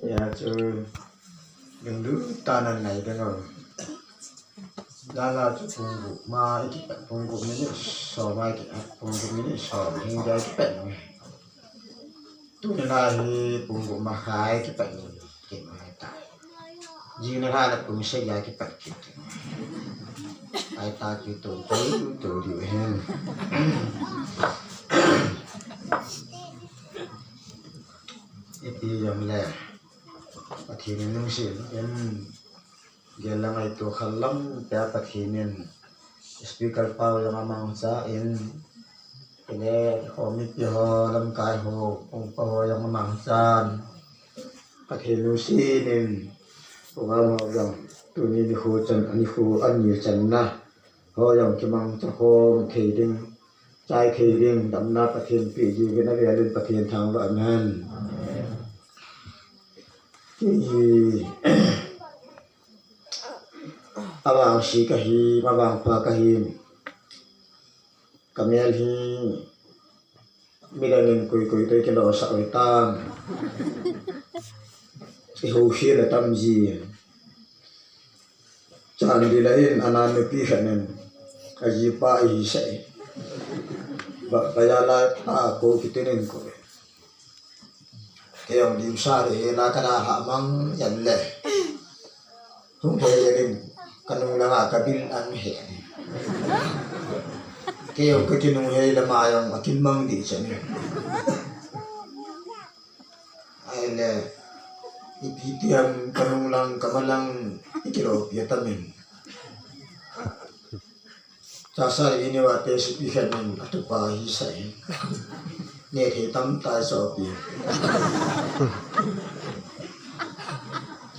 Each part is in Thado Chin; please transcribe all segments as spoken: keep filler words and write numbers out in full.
Hia chu lunglut tah in ngai ding o. Lala chu pung gup ma i kipat, pung gup minute som a i kipat, pung gup minute som hinga i kipat. Tuni la hi pung gup makhai kipat ni, kit mai ta. Jing nilhah le pung sagi a kipat kit. Ai ta kit to, to, to diu hen. Ipi jong le, Pathen in lungset in, gel le ngaito khat lam pia Pathen in, speaker pa ho jong amangcha in, kile, khomipi ho, lamkai ho, pung pa ho jong amangchan, Pathen lungset in, program ho jong, tuni nikho chan, nikho ani channa ho jong kimangcha khom thei ding, chai thei ding, damna Pathen peh jiuvin, avel in Pathen thangvah in hen. Kei hi, avangse kahi, avangpha kahi. Kamel hi midang in koi koi toh kilosah u hitam. Ihoukhel atam ji. Chandel a hin anan nupi khat in ajipa ahisah e. Ba, ba jala ta ko kiti nin ko. Kei jong dimset hela kadalhah mang jeng le. Hung hei jeng in kanung langa kabil an he. Kei jong kakinung hei le ama jong akin mang ding chan. Ahile, ipi ti ham kanung lang, kama lang, ikilopi atam in. Chasa le ini vate sipi khat in atupa ahisah in. Neh thei tamtah asopi.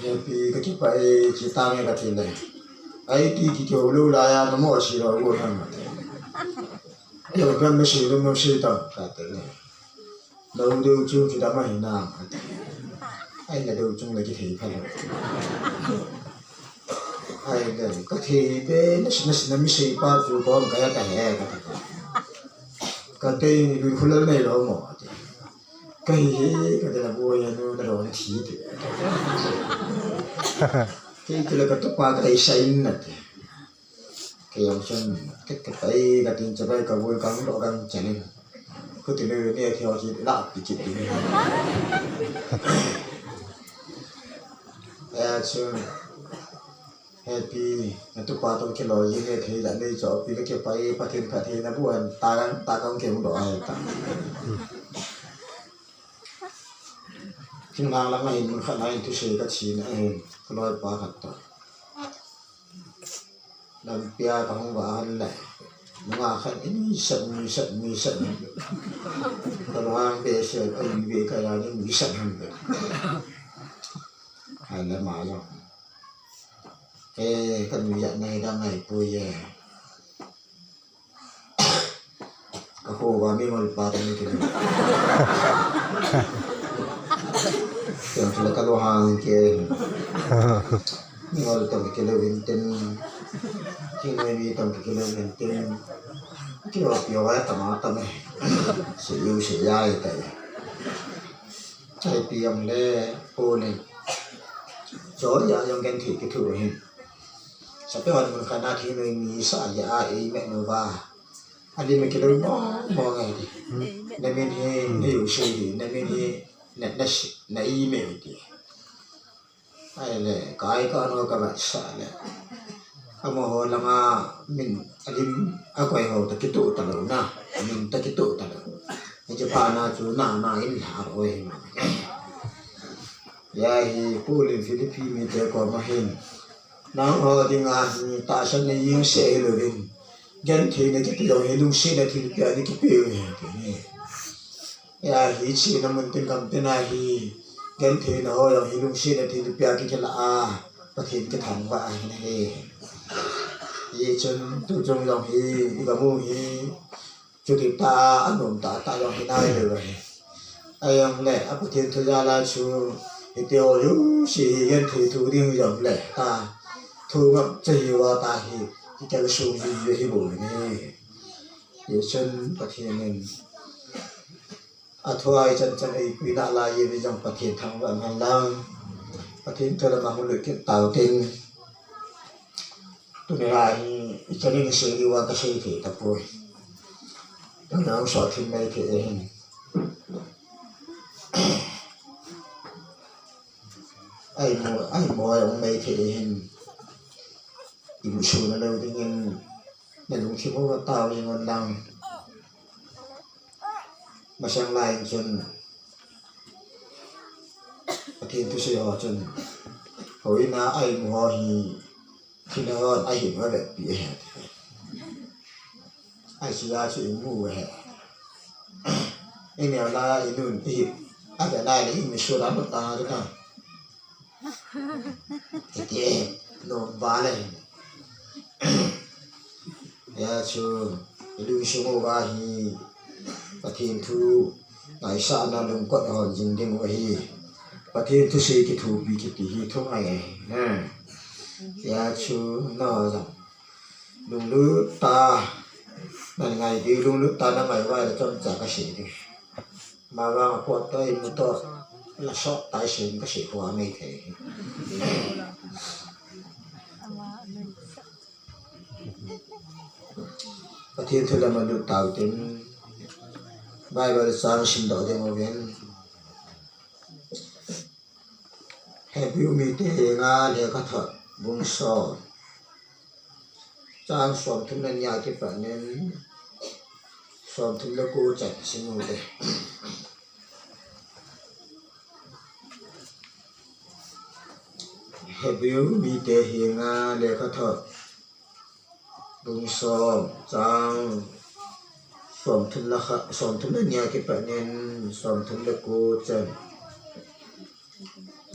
Hepi kakipah e, chi tange kati le. Ai ti kiti ho lou laiya, namo si lou lou ham ati. Lou ham si lou lou si tam kati le. Lou deu chung kidam ahi nam ati. Ai, na deu chung le kithei pha lou. Ai, le kathei pe, na si, na si, na mi sei pa chu kom kaya kahe kati. Katei ni lui khulal nei lou mo ati. Kahi he, kati le boi anu na lou na thi ti. Kei ti le katupa kahisah in ati. Kei jong chun, kei, kei, kei, katin chabai kabol kang doh kang chan in. Khuti le ni a thio chi la pi chi pi. Eh, chun, hepi, natupa toh kiloi ji he thei la nei cho pi le kei pai Pathen phatthei na bu an ta kang, ta kang kei hung doh hai ta. Thinglhang lang a hin mun khat na in thusei kachi na hin, kaloi pa khat toh. Lampia kahung vah a le. Nunga khat in mi sat, mi sat, mi sat. Kalunghang behseh, a in ve kaya ni mi sat ham ve. Hai le ma jong. Eh, kanu jat nai dang nai pui e. Kakho va mingol pa tani kini. Kei chule kalunghang ke. Mingol tong kilou vin tin. Thingnoi mi tong kilou vin tin. Kei va pio va tama tama. Se yu se ya e tai. Ai pi jong le po le. Cho ya jong genthei kithu hin. Sape wan mun khat na thingnoi mi sa ya a ei me no va. Ali me kilou mo mo ngai di. Na min hi, na yu se di, na min hi, na, na si, na i me di. Ahile, kai ka no ka vat sa le. Amaho langa min alim akoi ho ta kitoh talou na. Min ta kitoh talou. Hiche pa na chu na na in lha lou hi ma. Hia hi Paul in Philippi mite koma hin. Nangho dinga hi tahsan na jeng seh hilouvin. Gentheina kiti jong hi lungsetna thilpeh a kipe u ahi ti hi. Hia hi chena mun tin gam tin a hi gentheina ho jong hi lungsetna thilpeh a kilah a, Pathen kithangvah ahi. Hichun tuchung jong hi, i gam u hi, chuti tah a, anom tah tah jong hi nailou ahi. Ahijongle, a Pathen thu jal a chu, hiti ho jouse hi genthei thu ding jongle, ta, thu ngap cha hiuva ta hi, i kalsong ding hi bou ahi. Hichun Pathen in, Athuai chan chan eipuina lai ive jong Pathen thangvah man lang. Pathen thu lama hung lut kit tau tin. Tuni lai hi ichanin sei diuva kasei thei tapoi. Tuni hung sot thim mai thei ahin. Aimu, aimu hung mai thei ahin. Imu suna lou dingin nalungthim u tao jing un lang. Masang lai chun Pathen thusei ho chun, houin a aimu ho hi thina hon ahin avetpi ahi. Ahi chu imu ahi. Ineo la inun ihi, avet nai le imu suna lut ta ta. Hiti, nom vale. Hijeh chun, ilungsung uva hi, Pathen thu ngaisahna lungkot hon jing ding u ahi. Pathen thusei kithopi kiti hi thu ngai ahi. Hijeh chun, nangho jong lunglut tah, nangai diu lunglut tah nangai uva le chomcha kasei ding. Mavang a pot toh imu toh, la sot tai sei kasei kho a nei thei. Pathen thu lama lut tau tin, Bible chang simdoh ding uvin. Hebrew mite henga lekhathot bung som, chang somthum le ni a kipat in somthum le ko chan sim ute. Hebrew mite henga lekhathot bung som, chang somthum le khat, somthum le ni a kipat in somthum le ko chan.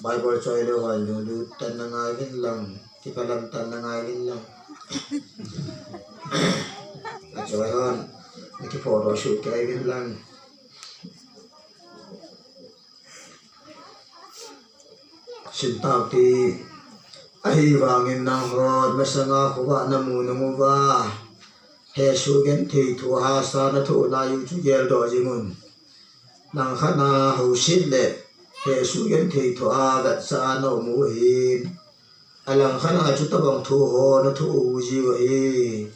Bible choi lou hon lunglut tah in nangai uvin lang, kiphalam tah in nangai uvin lang. Achoi hon, nakiphoh doh soh kei uvin lang. Sim tau hite, ahivangin nanghon masanga khovah namu nung uva, hesoh genthei thu hahsa nathoh nau chu geldoh jing un. Langkhat a houset le hesoh genthei thu a vetsah a naum u ahin, alangkhat a chutobang thu ho nathoh u jiu ahi.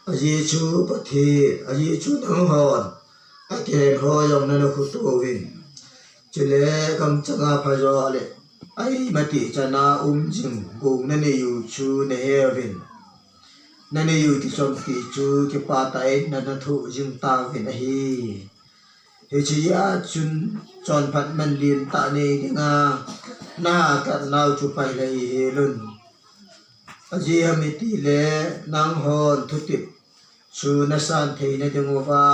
Ajeh chu Pathen, ajeh chu nanghon akihen ho jong nana khuto uvin. Chule kamchanga phajo le, aimati chana um jing gong nanei u chu nahe uvin. Nanei u kichompi chu kipah tah in nana thoh jing tauvin ahi. Hiche a chun chonphat man lentah nei dinga nahahsat nau chu pai lheh hel un. Ajeh ham itile nanghon thutep chu nasan theina ding uva,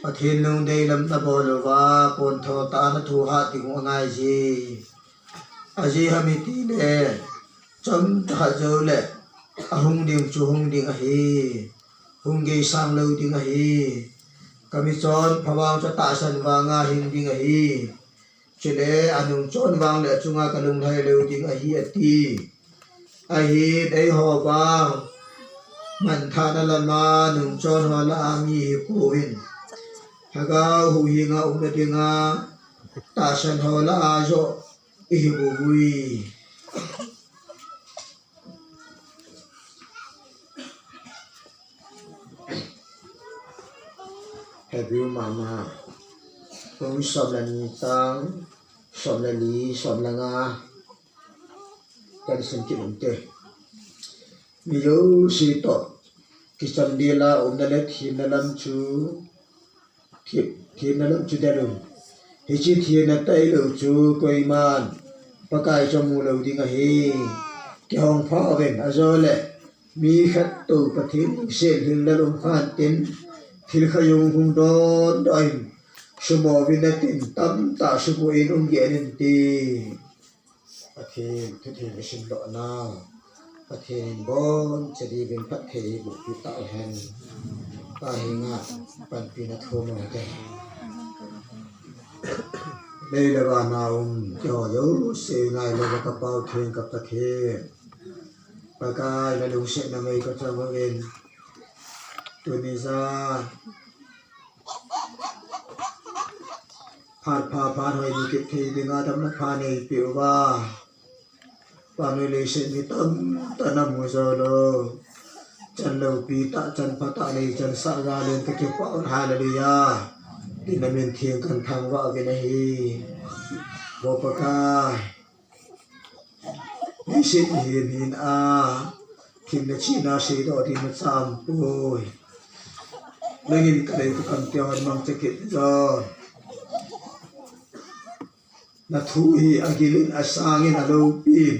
Pathen lungdei lam nabol uva, pontho tah a nathohat ding u angai je. Ajeh ham itile, chomcha khat jou le, ahung ding chu hung ding ahi, hung geisang lou ding ahi. Kamichonpha vang chu atahsan vanga hing ding ahi. Chule anungchon vang le achunga kalunglhai lou ding ahi ati. Ahin eiho vang manthahna lama nungchon ho lah a mi ihipouvin, lhagao huhhinga umna dinga tahsan ho lah a joh ihipouvui. Hebrew mama, bung som le ni chang som le li, som le nga, kahin sim kit ute. Mi jouse toh kichamdel a umna le themna lam chu, themna lam chu del un. Hiche themna tailou chu koiman Pakai chu amu lou ding ahi. Kihong pha uvin, ajole mi khat toh Pathen lungset lhinglel um khan tin, thil khat jong hung dondoh in, sumo uvin atin, tamtah sumo in um gei in ti. Pathen thutheng isimdoh nau, Pathen in boncha diuvin phatthei eiboh peh tauhen. Pakai henga panpina thum ute. Lei le van a um keiho jouse ngailou ka Pau Theng ka Pathen, Pakai nalungsetna mei kachang uvin. Tuni jan Phat pha phat hoi ni kit thei dinga damna pha neipeh uva, phat hoi leiset mi tamtah namu jou lou. Chan loupi tah, chan pha tah nei chan sah jal in kakipah un, hallelujah. Tin namin theng kathangvah uvin ahi. Vo Pakai, leiset mihem hina, thina china seidoh ding imacha aumpoi. Nangin kalei kakamte hon mangcha kit jo. Nathu hi agilin, asangin, aloupin,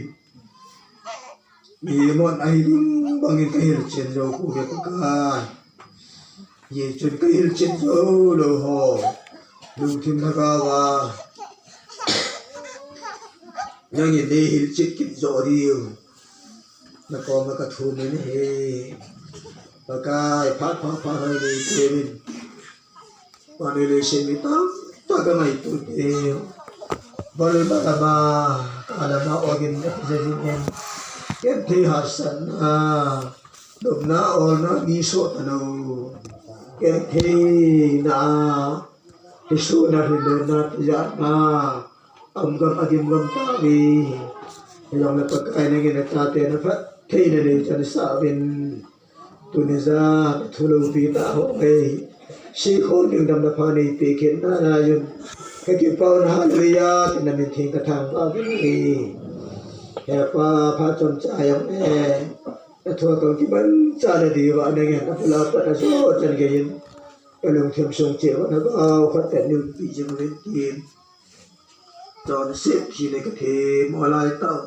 mihem hon ahi ding bangin kahilchen jou pouve Pakai. Hijeh chun kahilchen jou lou ho lungthim lhagaova nangin neihilchen kit joh diu nakoma kathum in ahi. Pakai, phat pha phat hoi neipeuvin. Phat hoi leiset mi tamtah kangaito diu, bol lama, kah lama ogin nakijai jingin, genthei hahsatna, nopna, olna mi soh talou, gentheina, hisuna, hilona, tijatna, aum gam, agim gam tauve. Hijongle Pakai, nangin nachate naphattheina neichan sah uvin, tuni jat thu loupi tah ho hi seikhom ding damna pha neipeh kit nalai un kakipah un, hallelujah, tin namin theng kathangvah uvin ahi. He Pa, phat chomcha jongle nathu a kakimanchah nadiuva nangin abul a pat ajo chan geiyin kalungthim sung cheh uva nagao khat kahin umpi jing uvin tin, chonset thi le kathem ho laitah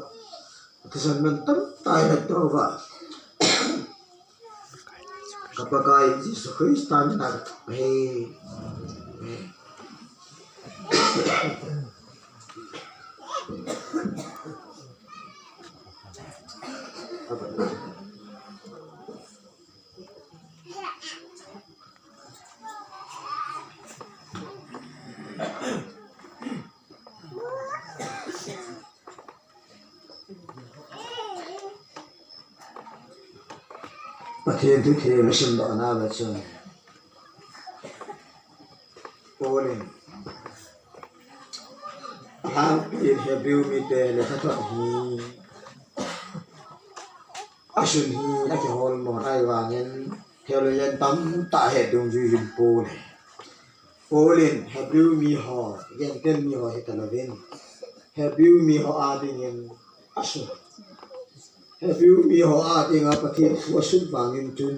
thisan man tamtah in natoh uva, ka Pakai Jesu Christa mina kathum ahi. Amen. Pathen thu theng simdoh nauva chun, Paul in alhangpi in Hebrew mite lekhathot hi asun hi akiholmo ahivangin, theologian tamtah het dungjui uvin Paul in, Paul in Hebrew miho, Gentile miho hitalouvin, Hebrew miho adingin asun, Hebrew miho adinga Pathen thu asun vangin chun,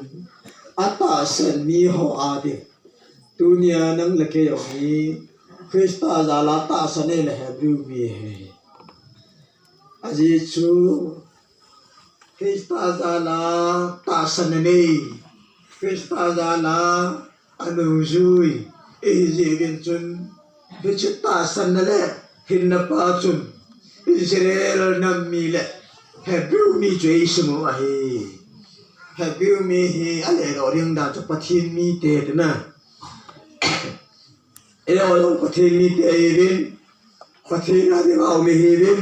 atahsan miho ading, tunia nang le kei jong hi Christa jala tahsan nei le Hebrew mi ahi. Ajeh chu Christa jala tahsan anei, Christa jala anungjui ihi jeh uvin chun, hiche tahsanna le hinna pa chun Israel nam mi le Hebrew mi chu eiseimu ahi. Hebrew mi hi aledoh ding dan chu Pathen mite tina. Eiho jong Pathen mite ihiuvin, Pathen a dinga um ihiuvin,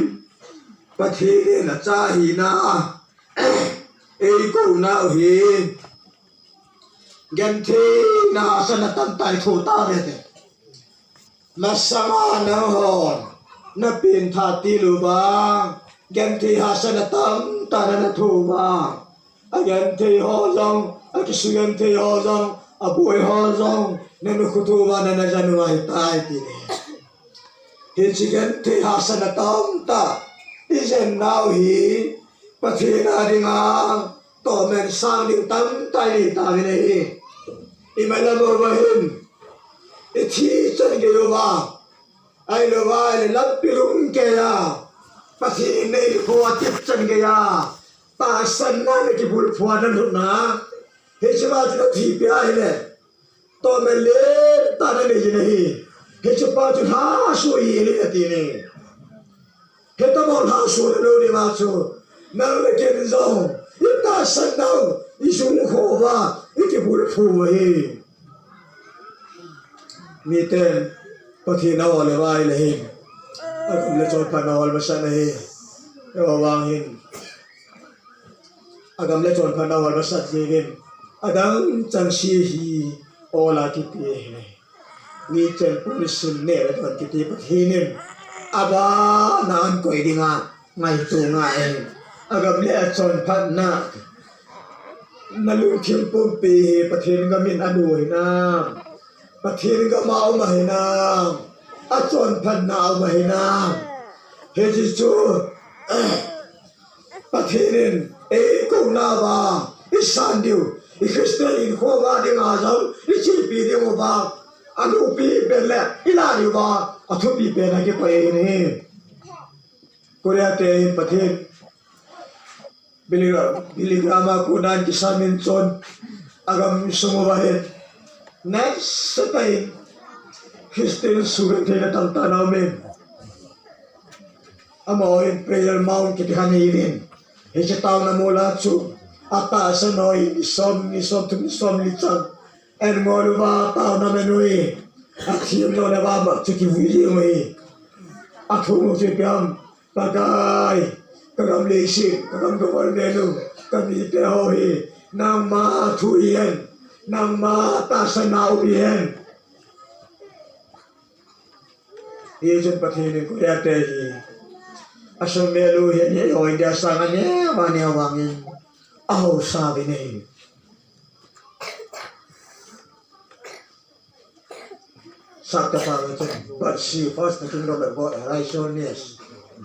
Pathen in acha hina a eikounau hi gentheina hahsatna tamtah ithoh tauve te. Masanga nanghon napengthah til uva, genthei hahsatna tamtah nana thoh uva, agenthei ho jong, akisugenthei ho jong, aboi ho jong, nanakho thoh uva nana jan u ahitai ti ahi. Hiche genthei hahsatna tamtah ijen nau hi Pathen a dinga tohman sang ding tamtah inei tauvin ahi. Imalam uva hin, ithi chan gei uva, ahilouva ahile lampi lhung keiya Pathen in eikhoh a tep chan geiya tahsanna le kibulphu a nalhutna, hiche pa chu nathipeh ahile tohman lentah nanei jin ahi. Hiche pa chu lhahsam hih in ati ne. Hitobang lhahsam lou dinga chu nang le ken jong itahsan nau ijungkhoh uva, ikibulphu u ahi. Miten Pathen a-o le vai le hin agam le chonphatna hol masat ahi. Eiho vang hin agam le chonphatna hol masat jeh uvin adang chengse hi ol a kipe ahi. Ngichen pun sun neh le don kiti Pathen in abana ankoi dinga ngaito ngai ahi. Agam le achonphatna, nalungthim pumpi hi Pathen gam in anu hinam, Pathen gam a um ahinam, achonphatna a um ahinam. Hiche chu Pathen in eikouna uva, isan diu, i Christian hinkho uva dinga jong ichepi diu vang, anupi pen le ilah diu vang athupi pen akikoi ahi. Korea te hin Pathen Billy Graham, Billy Graham a kona kisan in chun agam sung uva hin next time Christian suhthei na tamtah ana um in. Amaho hin Prayer Mount kiti khat anei in. Hiche town a mol a chu atahsan ho hi ni som, ni som thum, ni som li chan ahin ngol uva, town a ahin ui. Athim lou le vamah chu kivui jeng uve. Athum u chu ipi ham, Pakai, ka gam leiset, ka gam ka government u, ka mite ho hi nangma thu hihen, nangma tahsan a um hihen. Hichun Pathen in Korea te hi asumil u hi, eiho India sanga neo a neo vangin ahaosa uvin ahi. Sapte pa ve chun, but seek first the kingdom of God and righteousness,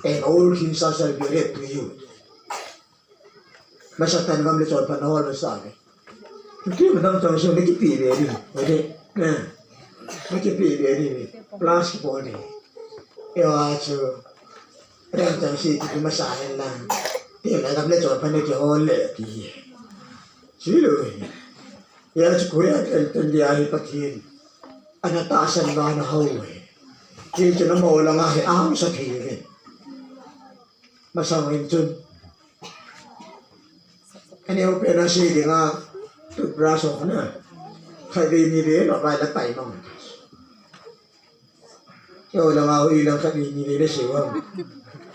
and all things shall be added to you. Masatah in gam le chonphatna hol masa uve. Kiti ma dang chang su, na kipe ve ding, ve de. Na kipe ve ding ve. Plus kibol ding. Eiho chu adang chang se kiti masa hen lang, tin la gam le chonphatna kihol le ti. Chule hia chu Korea ten ten dia hi Pathen ana tahsan uva ana hou uve. Hichun amaho langa hi ahaosa thei uve. Masang in chun aneo pen a sei dinga toothbrush ho na, khatvei nivei lou vai la tai mang. Keiho langa hoi lang khatvei nivei la sei uvam.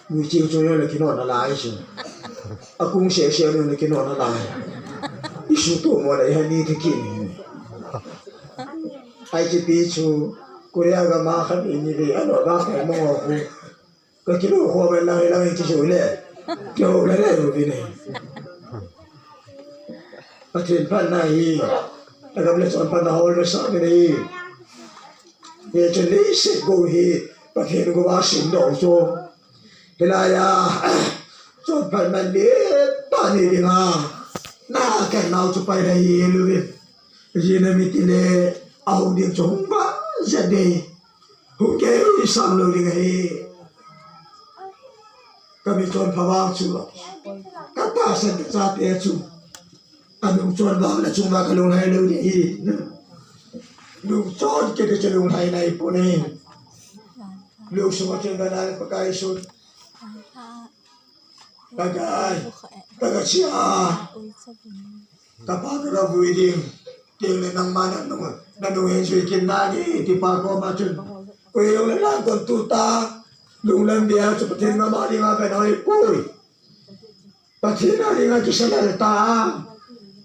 Mui ching chung jong le kinot nalai chu. Akung seh seh jong le kinot nalai. Isu tomo le iha ni thei kit ni. Ahi chu pi chu Korea gam a khatvei nivei alou va kai mang ho khu. Ka kilou khom in lang, lang in kisu le. Kihou le le uvin ahi. Pathen phatna hi, agam le chonphatna hol masa uvin ahi. Hiche leiset gou hi Pathen gou a simdoh u chu, hilai a chonphat man le tah nei dinga na kennau chu pai le hi lou uvin. Ijeh inem itile ahung ding chu hung vang jeng ding. Hung kei sam lou ding ahi. Ka michonpha vang chu, ka tahsan ka chate chu, anungchon vang le chunga ka lunglhai lou ding ahi. Nungchon kiti chu lunglhai nai pon ahi. Lungsunga chun ka nai Pakai sun. Pakai, ka ga chia. Ka pa ka ga vui ding. Tin le nangma na nung, na nung hin sui kin na di, ti pa koma chun. Koi jong le lang kon tu ta, lunglam bia chu Pathen gam a dinga ka noi pui. Pathen a dinga kisalal ta,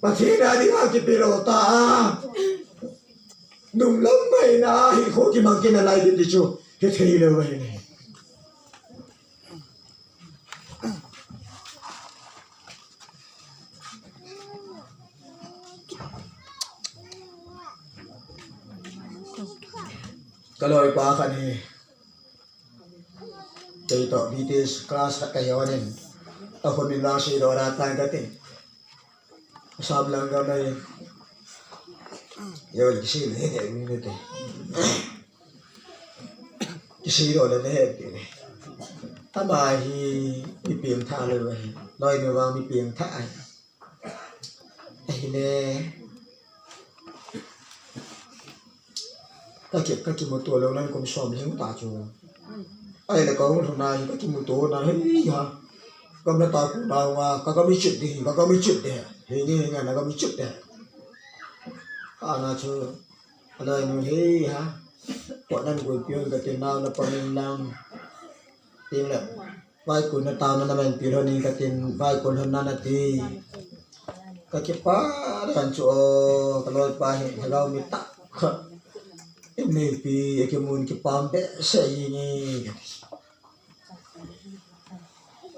Pathen a dinga kipilo ta. Lunglam mai na hi kho kimang kin a lai din ti chu, hithei lou mai ne. Ka loipa khat hi, kei toh B T S class khat ka hi onin, a khun min vang seidoh da tan ka tin. Sam lang ka mai. Yo, kisei le he, mi le te. Kisei lo le he, ti. Ama hi, mi piangthah le he. Loi mi vang mi piangthah ahi. Ahile. Ka ki, ka kimuto lou nan kum som jing ta chu. Ahile ka hung lhun na hi ka kimuto na hi ha. Ka na ta ku na nga, ka ka mi chit di, ka ka mi chit di. Hi ni hi nga na ka mi chit di. Ana chu, alai nu hi ha. Ko nan gui pion ka tin nau na pa min lang. Tin le. Vaikun na tao na na men pi lhon in ka tin, vaikun lhon na na ti. Ka kipah dan chu o, ka loipa hi, lhagao mi tah khat. I Neipi akimun kipah behseh jingin.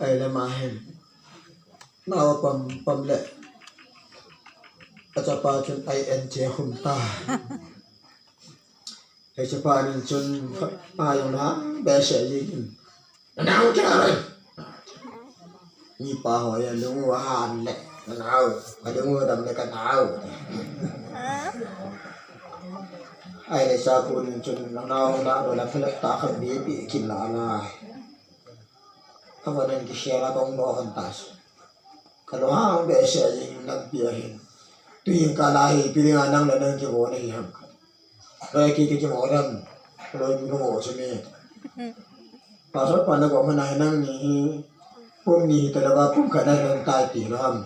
Ahile ama hin nao pam pam le achapa chun a-en che khum tai. Hiche pa nin chun pa jong lung behseh jingin. Nao kei. Mipa ho jong lung ahan le, nao, kalung dam le kanao. Ahile chapu nin chun nao la do la phelep tah khat beh beh kila lai. Kava nan kikhel a kong do han ta. Kalunghang behseh jing lampi ahin. Tuin kala hi ipi dinga nang le nang kivo nahi ham. Loi ki ki kivo dam. Loi mi kivo chu mi. Pastor pa na ko mana hi nang ni hi. Pum ni hi tala ba pum khat na nang tai ti lo ham.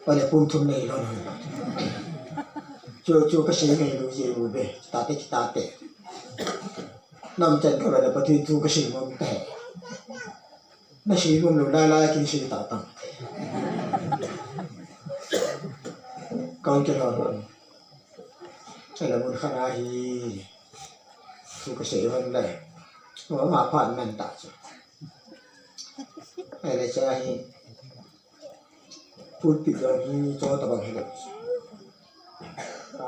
Pale pum thum nei lo na. Chu chu kasei nei lo je u be. Tate tate. Nam chan kava le Pathen thu kasei mong te. Nasei nom lou lai lai kin sei ta tang. Kong ke lo. Chale mun khana hi. Thu kasei hon le. Wa ma phat man ta chu. Ahile cha hi. Pulpit jong hi cho tabang hile.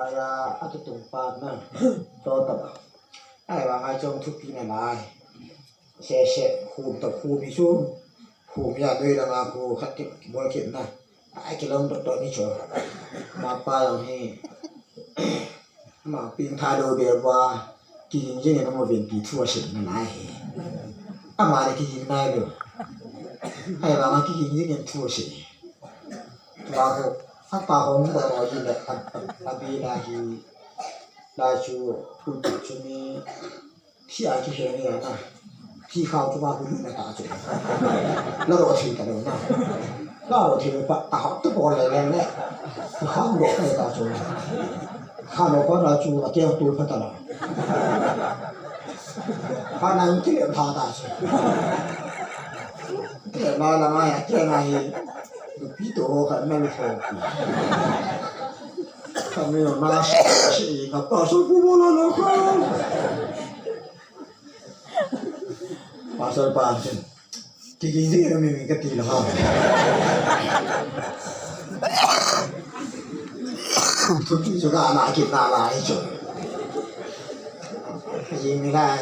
Aya atutung pa na. Cho tabang. Ahivanga chong thupi na lai. Se se, khum ta khum hi chu. Khum ya doi langa khu khat kibol kit na. Ai kilom dot dot ni chu. Mapa jong hi. Ama peng tha lou be ba. Kiging jing in ama venpi thu asei na lai hi. Ama le kiging nai lou. Ahivanga kiging jing in thu asei. Tua khu. Apa hung ba ro ji le. Abi la hi. La chu. Pulpit chu ni. Thi a kihe ni na. Thi khao chu ba khu ni na ta chu. La ro thi ta lo na. La ro thi pa ta ha tu ko le le le. Khao ro ka ta chu. Khao ro ko na chu a ke tu pha ta la. Pha na ti le pha ta chu. Ke ma la ma ya ke na hi. Pi to ho ka na lu fo. Ka mi na si ka pa so pu bo la na ka. Pastor pa chen. Kiging jing mi mi kati lo ha. Thupi chu kana kit na lai chu. Jing mi lai.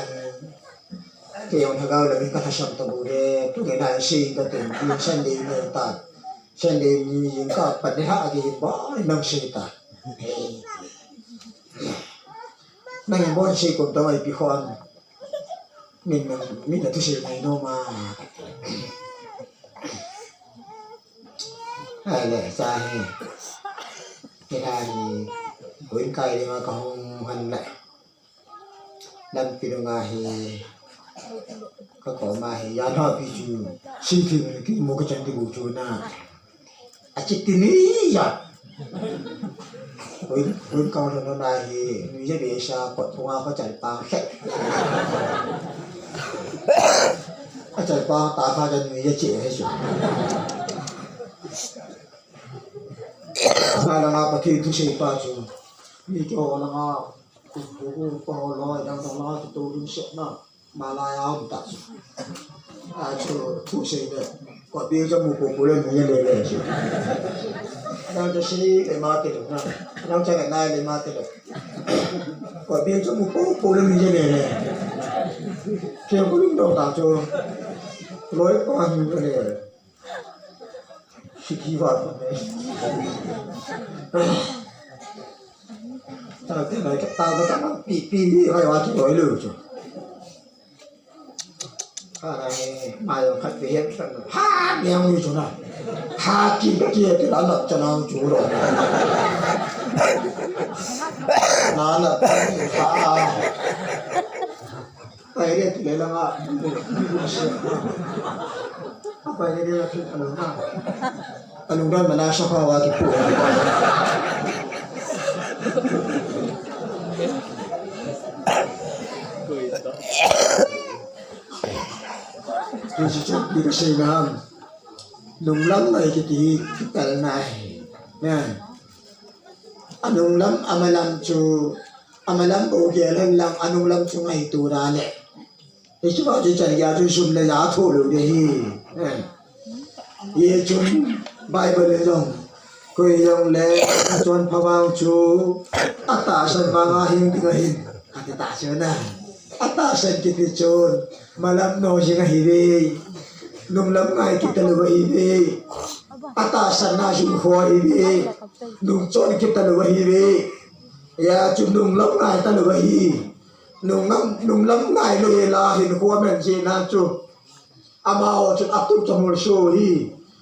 Kei jong lhagao le mi ka thasam ta bu le. Tu le na si ka ten. Sunday ni ta. Sunday ni jing ka pan ni ha ki ba nang si ta. Nang bon si ko ta mai pi khon. Min, min na thusei ngai nom a. Ahile, cha hi. Kei hi, boin kai le ma ka hung han le. Lampi lunga hi. Ka ko ma hi, ya na pi chu. Si thi ki mo ka chan ti bu chu na. Achi ti ni ya. Hoi, hoi kau lo na hi, ni ya be sa, kot thong a ko chal pa khe. A chal pa ta kha ja ni ya che he su. Na na na pa thi thu sei pa chu. Ni to na na. Ku ku ku pa ho lo, ya to la to dun se na. Malaya um ta chu. A chu thu sei le. Ko pi cha mu ko ko le mu ye le le chu. Nang cha sei le ma te le na. Nang cha le na le ma te le. Ko pi cha mu ko ko le mu ye le le. Ke ko lung do ta chu. Loi pa ni le le. Siki va ko ne. Ta te na ta ta ta pi pi ni va va chu loi le chu. Kha na he, ma jong khat ve het khat na. Ha, niang ui chu na. Ha, ki ba ki ti la lap cha nang chu ro. Na na ta ni ha. Pai le ti le la nga. Pai le le la ti la nga. Alungdon mana sa kha wa tu pu. Hichu chu ipi kasei na ham. Nunglam ngai kiti hi kitel nai. Nge. Anunglam amalam chu Amalam bou gel hen lang, anunglam chu ngaito da le. Hichu ba chu chan gei a chu sum le ja tho lou ding ahi. Eh. Hichun Bible in jong, koi jong le achon pha vang chu atahsan vang a hing ding ahi, ati ta chu na. Atahsan kiti chun malam no jing ahi ve. Nunglam ngai kit talou ahi ve. Atahsan na jing kho ahi ve. Nungchon kit talou ahi ve. Hijeh chun nunglam ngai talou ahi. Nunglam, nunglam ngai lou hel a hinkho aman jeh na chu. Amaho chun atum cha mul su hi.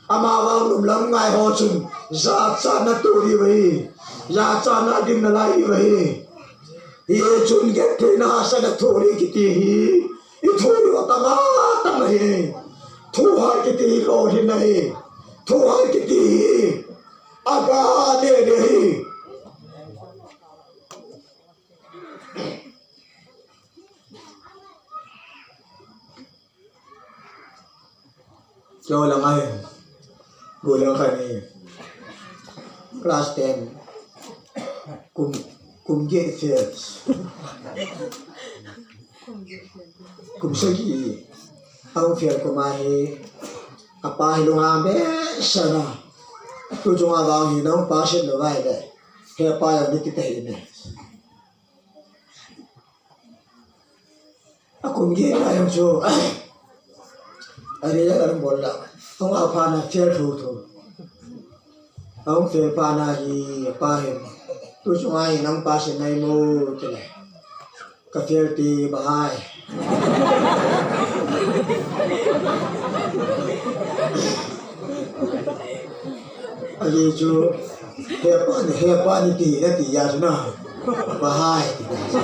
Amavang nunglam ngai ho chun jachatna toh diu ahi. Jachatna gimna lai diu ahi. Hichun gentheina hahsatna thoh ding kiti hi, i thoh diu atama tama ahi. Thohhat kiti hi lolhinna ahi. Thohhat kiti hi aga neh ding ahi. Keu lang ahi. Go lang khat ahi. Class ten. Kum, kum get fail. Kum sagi. Ahung fail kum ahi. Apa hi lunghang behseh na. Tu chunga vang hi nahung pass lou vai le. Hepa jong ni kiti ahi ne. Akum get na jong chu. Ari ya kan bol la. Hung a pha na fail thu thu. Ahung fail pa na hi, apa hi. Tu chunga hi nahung pass nai mo ti le. Ka fail ti ba hai. Ahi chu, hepa ni, hepa ni ti, na ti ya chu na. Ba hai ti ya chu.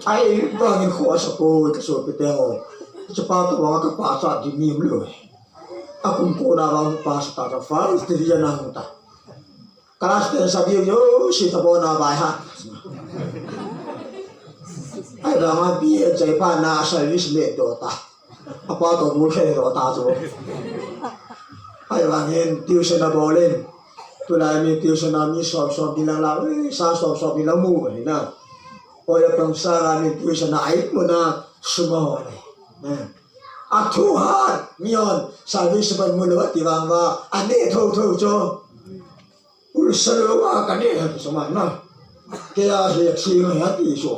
Ai, ba ngin kho sa ko, ka sopi te ho. Chapa to ba ka pa sa di mi lo. Akum ko na ba pa sa ta ta fa, ti ya na ta. Class ten sa biu yo, si ta bo na bai ha. Ai, ba ma bi e jai pa na service le do ta. Apa to bu khe do ta chu. Ai, ba ngin tuition a bol in. Tulai mi tuition a mi som som bi lang la, ui, sa som som bi lang mu ni na. Oi, apang sa la mi tuition a ai mu na sum a ho ni. Ne. Athohhat, mi hon service ban mu lou ti vang va, aneh tho tho chu. Ulsa lou a ka neh ha ti chu ma na. Kei a hi a thi ngai ha ti chu.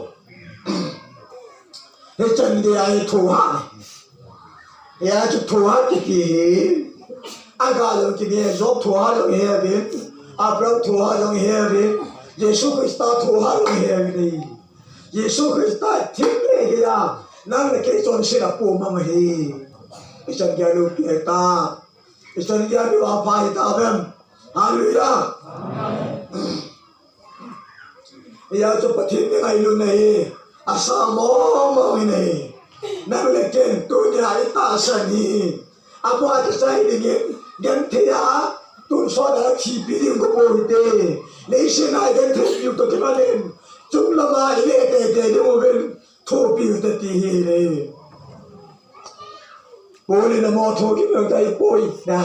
Hichan gei a hi thohhat. Hia chu thohhat kiti hi. Aga jong kine, Job thohhat jong hi uvin. Abraham thohhat jong hi uvin. Jesu Christa thohhat jong hi uvin. Jesu Christa thim le hi a. Nang le kei chonset a pom mang ahi. Hichan gei a loupi ta. Hichan gei a mi va pha hi ta vem. Hallelujah. Hia chu Pathen mi ngailutna hi. Asa mong mong in ahi. Nang le ken tunia i tahsan hi. Abua ta chai dingin, genthei a, tun sot a thipi ding ko po hite. Leiset a genthei piu to kimanin. Chunglam a i le tete ding uvin. Thopiu te ti hi le. Poli na mo tho ki mo kai poi na.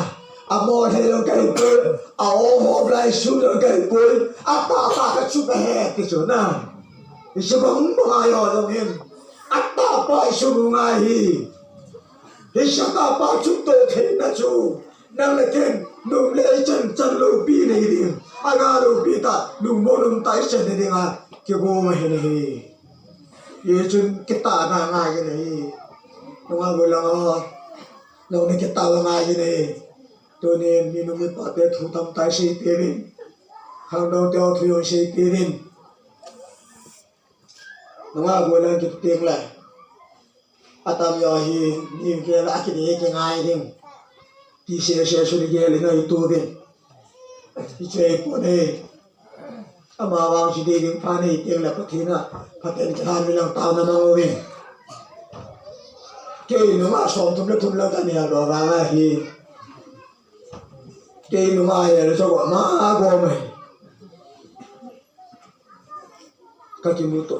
A mo the lo kai poi. A o ho blai su lo kai poi. A ta ta ka chu ka he ti chu na. I su ba hung ba yo lo hin. A ta pa i su ngai hi. Hi sa ta pa chu to the na chu. Nang le ken, nung le i chan chan loupi nei ding. A ga loupi ta, nung mo nung ta i chan nei ding a. Ki go ma hi nei. Hichun kitah na ngai in ahi. Nunga go lang a. Nung ni kitah na ngai in ahi. Tuni mi nu mi pa te thu tamtah sei peh uvin. Khangdong te ho thu jong sei peh uvin. Nunga go lang kit teng le. Atam jo hi, ni gel a kini kingai ding. Ti se se su ni gel in ahi tu vin. Hiche pon e. Ama vang si ding pha nei teng le Pathen a, Pathen kihen mi lang taona mang uvin. Kei nunga som thum le thum lang ka nei a lo vang ahi. Kei nunga he le so ma go mai. Ka kimuto.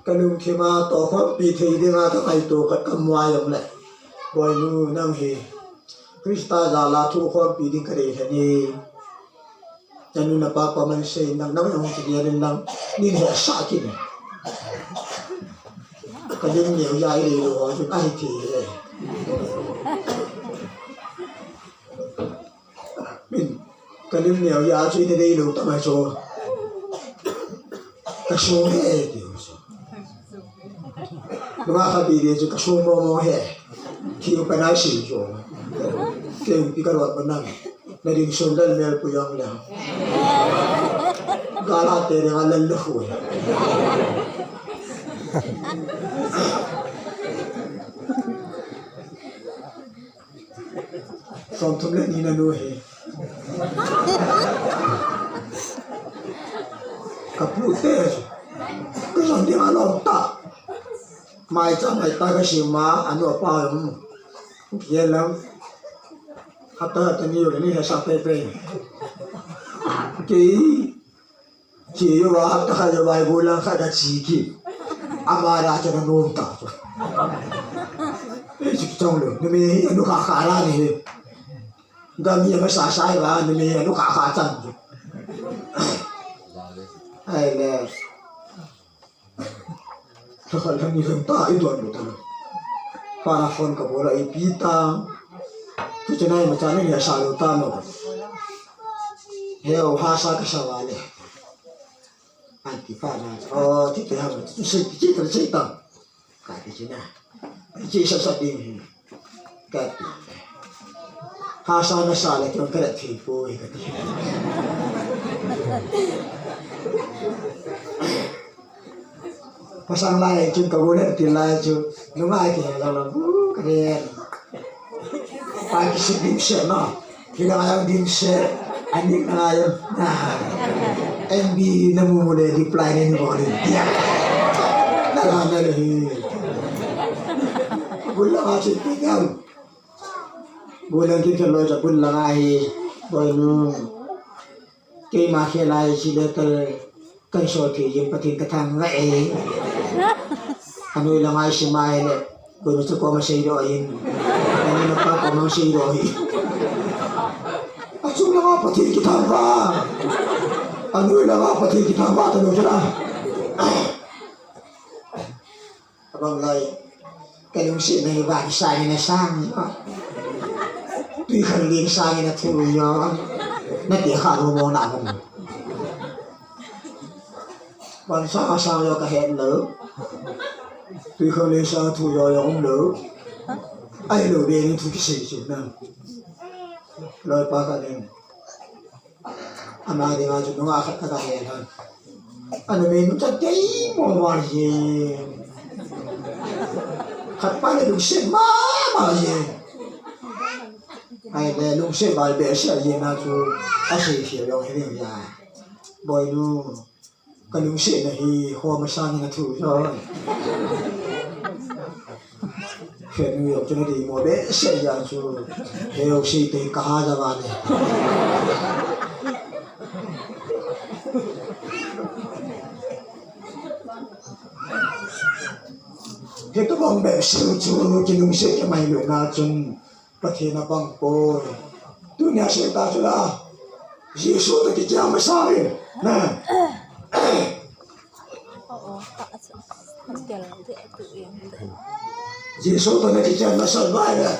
Ka lungthim a tohkhompi thei dinga ka ngaito khat ka mu a jong le. Boinu nang hi Christa jal a thohkhompi ding ka dei lheh e. Nanu napa pa man sei nang, nang nang ti dia nang, nin he sa ki ni. Ka lim neo ya i le lo, a hi ti le. Min, ka lim neo ya chu i ne dei lo ta mai chu. Ka sung he ti chu. Nunga khat bi de chu ka sung mo mo he. Thi u ka nai si chu. Ke u pi ka ruat ba nang. Na ding sung dal mel pu yang le. Ka la te de nga lal lo hu. Som thum le ni nanu hi. Ka pu te. Ka son ding a lom ta. Mai cha mai ta ka si ma, anu apa um. Ye lam. Hata hata ni yo ni he sa pe pe. Ke Chi yo wa ta kha yo wa bu lang kha da chi ki. Ama da cha na nom ta. E chi chong lo. Ni me hi anu kha kha la ni. Da mi ma sa sa wa ni me anu kha kha chan. Ai le. Kha kha la ni lam ta i don lo ta. Pa na phone ka bola i pi ta. Tu cha nai ma cha ni ya sa lo ta mo. He o ha sa ka sa wa le. Anti pa na, o, ti te ha, ti se, ti te se ta. Ka ti se na. Ti se sa sa ding. Ka ti. Ha sa na sa le, ti ka le ti po, ka ti. Pasang lai, ti ka bo le ti lai, ti. Nunga ki ha la la, bu, ka le. Pa ki se ding se na. Kila nga yang din se, ani nga yang. Nah. M B na mu mu le reply ni ni bole. Ya. Na la na le hi. Bul la nga che pi yang. Bul la ki ke lo ja bul la nga hi. Boi nu. Keima khe lai chi le kal. Kan so thei jin Pathen ka thangvah e. Anoi langa i sim a ahile, koima chu koma sei doh in. Anoi langa koma sei doh in. Achung langa Pathen kithangvah. Anoi langa Pathen kithangvah talou chu la. Abang loi. Ka lungsetna hi van sangin asang. Twikhanglen sangin athu jo. Nati kha ro mo na mo. Van sang asang jo ka het lou. Twikhanglen sang thu jo jong um lou. Ahilou be ni thu kisei chu na. Loipa khat in. Ama dinga chu nunga khat khat ahe lhon. Anumei nu cha kei mo mo hi. Khat pa le lungset mama hi. Ahile lungset val behseh hi na chu asei sel jong hi ding ahi. Boinu. Ka lungsetna hi hom asangin athu jo. Khen nu jong chu na dei mo behseh jeh a chu. He o sei te ka ha ja vale. Hetobang behseh u chu kilungset kimai louna chun. Pathen apang poi. Tunia seta chu la. Jesu toh kicheng masang in. Na. Jesu toh na kicheng masang vai le.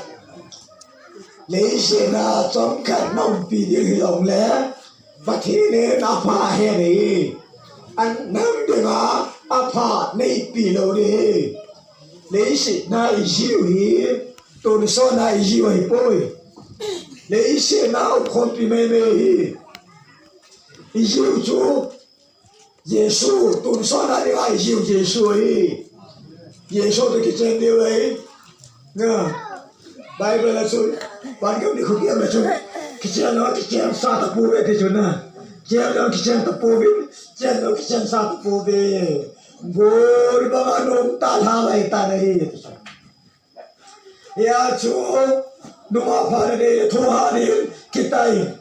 Leiset a chomkhat na umpi ding hilou le. Pathen in apha ahe nei. An nang dinga apha neipi lou ding. Leiset a i jiu hi, tonsot a i jiu ahipoi. Leiset a umkhompi meimei hi. I jiu chu, Jesu, tonsot a dinga i jiu Jesu ahi. Jesu toh kicheng diu ahi. Na, Bible a chun, van gam ni khu kiam a chun, kicheng lou, kicheng sa tapouve ti chun na. Kicheng lou, kicheng tapouve, kicheng lou, kicheng sa tapouve. Bol banga nom ta lha lai ta nahi. Hia chu, nunga pha na dei, thohhat in, kitai.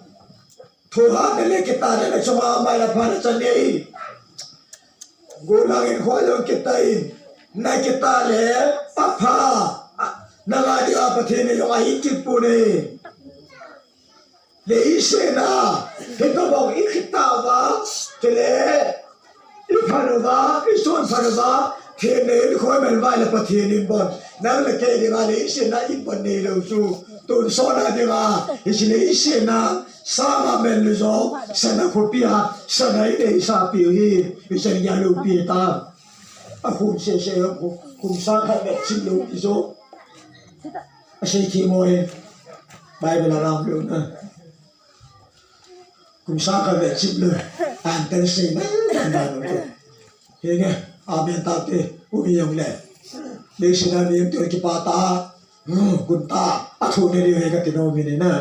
Thohhat na le kitai na chunga mai la pha na chan nei. Gollhang in khua jong kitai. Na kitai le, apha. Na ngai dia Pathen in jong ahin kit poi. Leiset a, hitobang i khitah uva, chule i phat uva, i chonphat uva, themna in khoi man uva le Pathen in bon. Nang le kei dinga leiset a in bon neilou chu, tonsot a dinga, hiche leiset a, sanga man lou jong, sana khopi a, sana i deisah piu hi, hichan geiya loupi ta. Akhum sese, akhum sang khat le chim lou i jo. Asei thim mo e. Bible a lang lou na. Kum sang khat le chim lou. An tel sei na, na, na, na. Henge, amen tate, u mi jong le. Leiset a mi jong te kipah ta. Hmm, kum ta. Athu ne diu hi kati nom in na.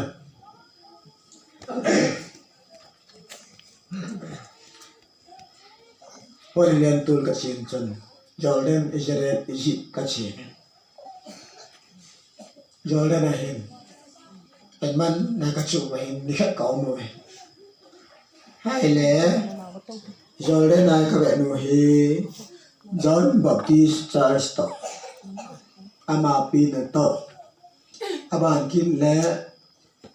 Holy Land tour kachen chun. Jordan, Israel, Egypt kachen. Jordan a hin. Eiman na kachu uva hin, nikhat ka um uve. Ahile, Jordan a kavet nu hi, John Baptist Church toh. Ama pi na toh. Aban kit le,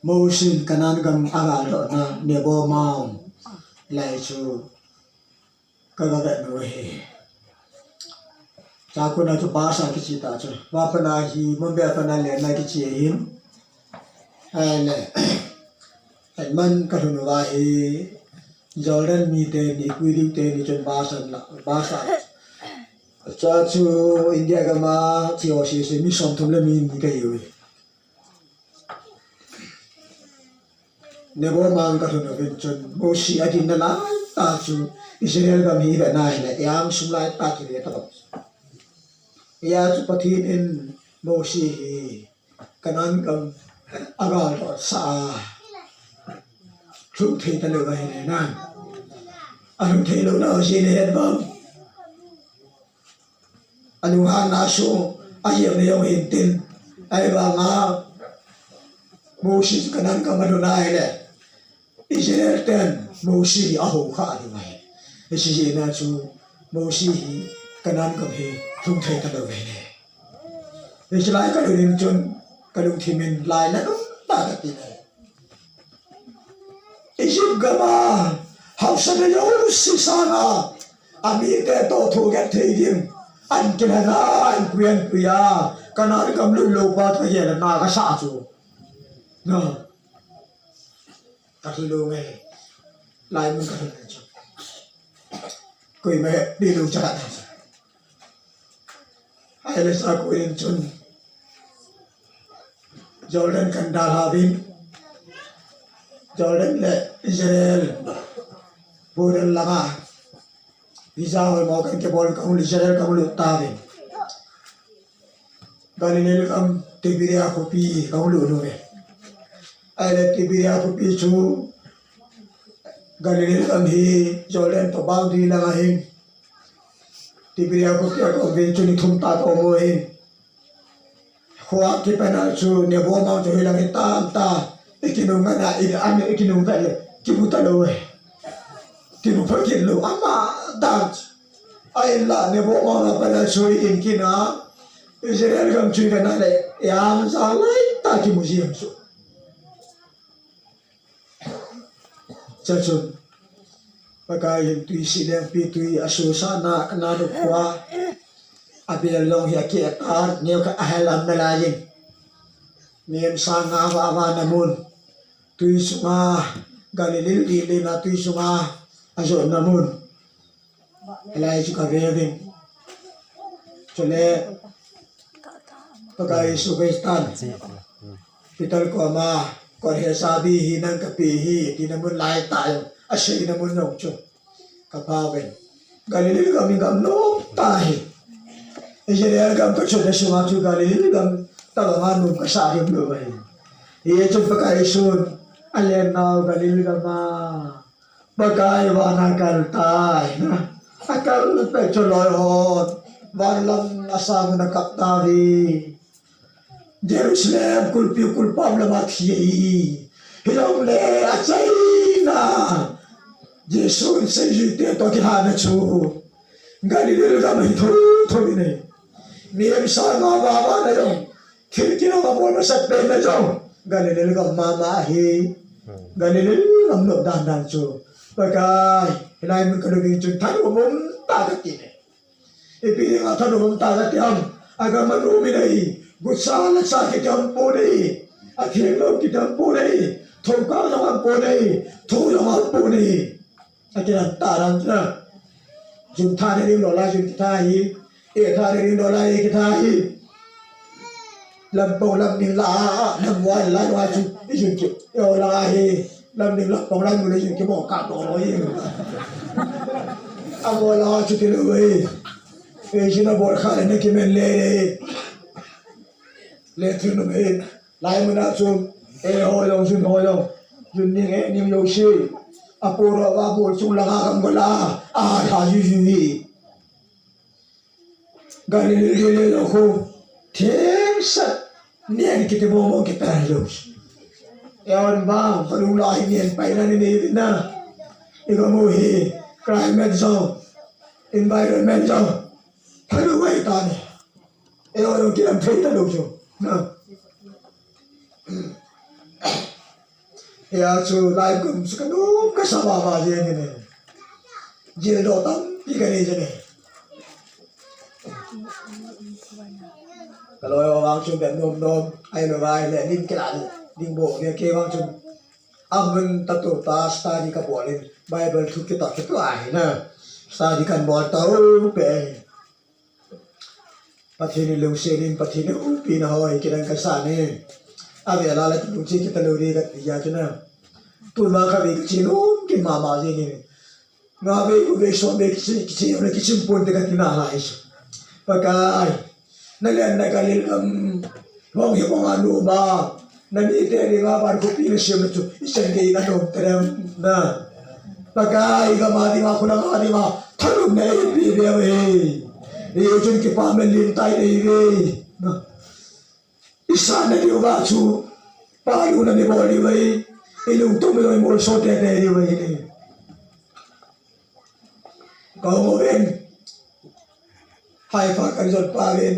Mosi in Canaan gam agaldohna Nebo Mount lai chu kaga vet nu ahi. Chakona chu Basa kichi ta chu. Vapana hi Mumbai pana lenna kichi ahin. Ahile, eiman kalhun uva hi Jordan mite ni, Kuidiu te ni chun Basa la, Basa. Cha chu India gam a chi o si si mi somthum le mi ni kahiuve. Nebo Mount kalhun uvin chun, Mosi adinna lai tah chu, Israel gam hi vetna hile, iang sum lai tah kile ta bang. Hia chu Pathen in Mosi hi, Canaan gam agaldoh sah a, lhung thei talou ahi le na. Alhung thei louna jeh le het bang. Alunghanna sung, ahiamna jong hintin. Ahivanga, Mosi chu Canaan gam alhun ahile, Israel ten Mosi hi aho kha ding ahi. Hiche jeh a chu Mosi hi Canaan gam hi lhung thei talou ahi. Hiche lai kalhun in chun, kalungthim in lai la um ta kati le. Egypt gam a, hausatna jouse sanga, amite toh thugel thei ding, an kilhana, an pui an pui a, Canaan gam lut lou pa toh hina kasah chu. Na. Kathi lou nge. Lai mun kathi nge chu. Koima hedi lou cha na chu. Ahile Jacob in chun Jordan kan dalha uvin, Jordan le Israel border langa visa hoi mo kan kibol kahung, Israel kahung lut tauvin. Galilee gam Tiberia khopi kahung lut uve. Ahile Tiberia khopi chu Galilee gam hi Jordan toh boundary lang ahin. Tiberia khopi a kaum uvin chu ni thum tah kaum u ahin. Khoa kipat a chu Nebo Mount chu hilang hi tam ta. I kinung ngan a, i, i kinung vet le kimu talou e. Kimu phot kit lou ama dan. Ahinla Nebo Mount a pat a chu i in kit a, Israel gam chu i vet na le, iang jang lai tah kimu jeng chu. Chuchun Pakai in tui sileng pi tui asusah na, Canaan khoa, abel jong hi akeh tan, neo khat ahel am nalai in. Mihem sang nga avah vah na mun, tui sunga, Galilee lilin a tui sunga ajot na mun. Hilai chu kave uvin. Chule Pakai Jesu Christan Peter koma, koi he chabi hi nang kapeh hi, tina mun lai tah jong, aseina mun jong chu kapha uvin. Galilee gam hi gam nom tah ahi. Israel gam kachot na sunga chu Galilee gam tabanga nom kasah himlou ahi. Hichun Pakai Jesun alen nau Galilee gam a Pakai van a akal tai na. Akal pet chu loi hon van lam asang un akap tauve. Jerusalem kulpi kulpam lam a thi ahi. Hijongle achaina Jesu in seijui te toh kilhahna chu Galilee gam a hi thotho in ahi. Mihem sang nga avah vah na jong, thil kinong abol masat pen na jong Galilee gam mama ahi. Galilee gam nop dan dan chu. Pakai, hilai mun ka lhung ding chun thanom um tah kati ne. Ipi dinga thanom um tah kati ham. Agam a lum in ahi. Gutsa latsa kiti ham pon ahi. Atheng lou kiti ham pon ahi. Thokang jong ham pon ahi. Thou jong ham pon ahi. Akidan tah dan chu na. Jun tha ne ding lou lai jun kitha hi. E tha ne ding lou lai e kitha hi. Lampong lam ning la a, lam wai la wai chu, i jun ki, yo la hi, lam ning lampong lam ning la jun ki mo ka to lo hi. A mo la chu ti lo hi. E jun a bol kha le ne ki men le le. Le thun no me, lai mun a chu, e ho yong jun ho yong, jun ning e ning yo shi. A po ro wa bol chu la ga gam go la, a ha ju ju hi. Galilee le lo khu, theng sat, nen kiti mo mo kita lo. Eon ba, balung la hi nen pai na ni ni na. Igo mo hi, climate zone, environment zone. Phalu wai ta ni. Eon lo kilam thei ta lo jo. Na. Hia chu lai kum chu ka nom ka sa vava jeng in. Jil do tampi ka nei jeng in. Ka loi ho vang chun bep nom nom, ai lo vai le nin ke la ding bo ne ke vang chun. Amun ta tu ta study ka bol in Bible thu ki ta ki tu ai na. Study kan bol ta u pe. Pathen in lungset in, Pathen in umpi na hoi, kidang ka sa ne. Ave la la lungset kita lo ri ka ti ya tu na. Tu ma ka ve ka chi lum ki ma ma je ni. Nga ve u ve so ve ki chi, ki chi, ki chi pon te ka ti na la isu. Pakai. Na le na ka le gam. Hong hi hong anu ba. Na mi te ri nga ban ko pi na sim na chu. I sen ke na nom te na. Pakai ka ma di ma ku na ma di ma. Tharum ne pi be ve. Ni yo chun ki pa men lin tai nei ve. Isa na di ba chu. Pa lu na ni bo di ve. I lung tu me mo so te te di ve. Ka mo ven. Haifa kan jot pa ven.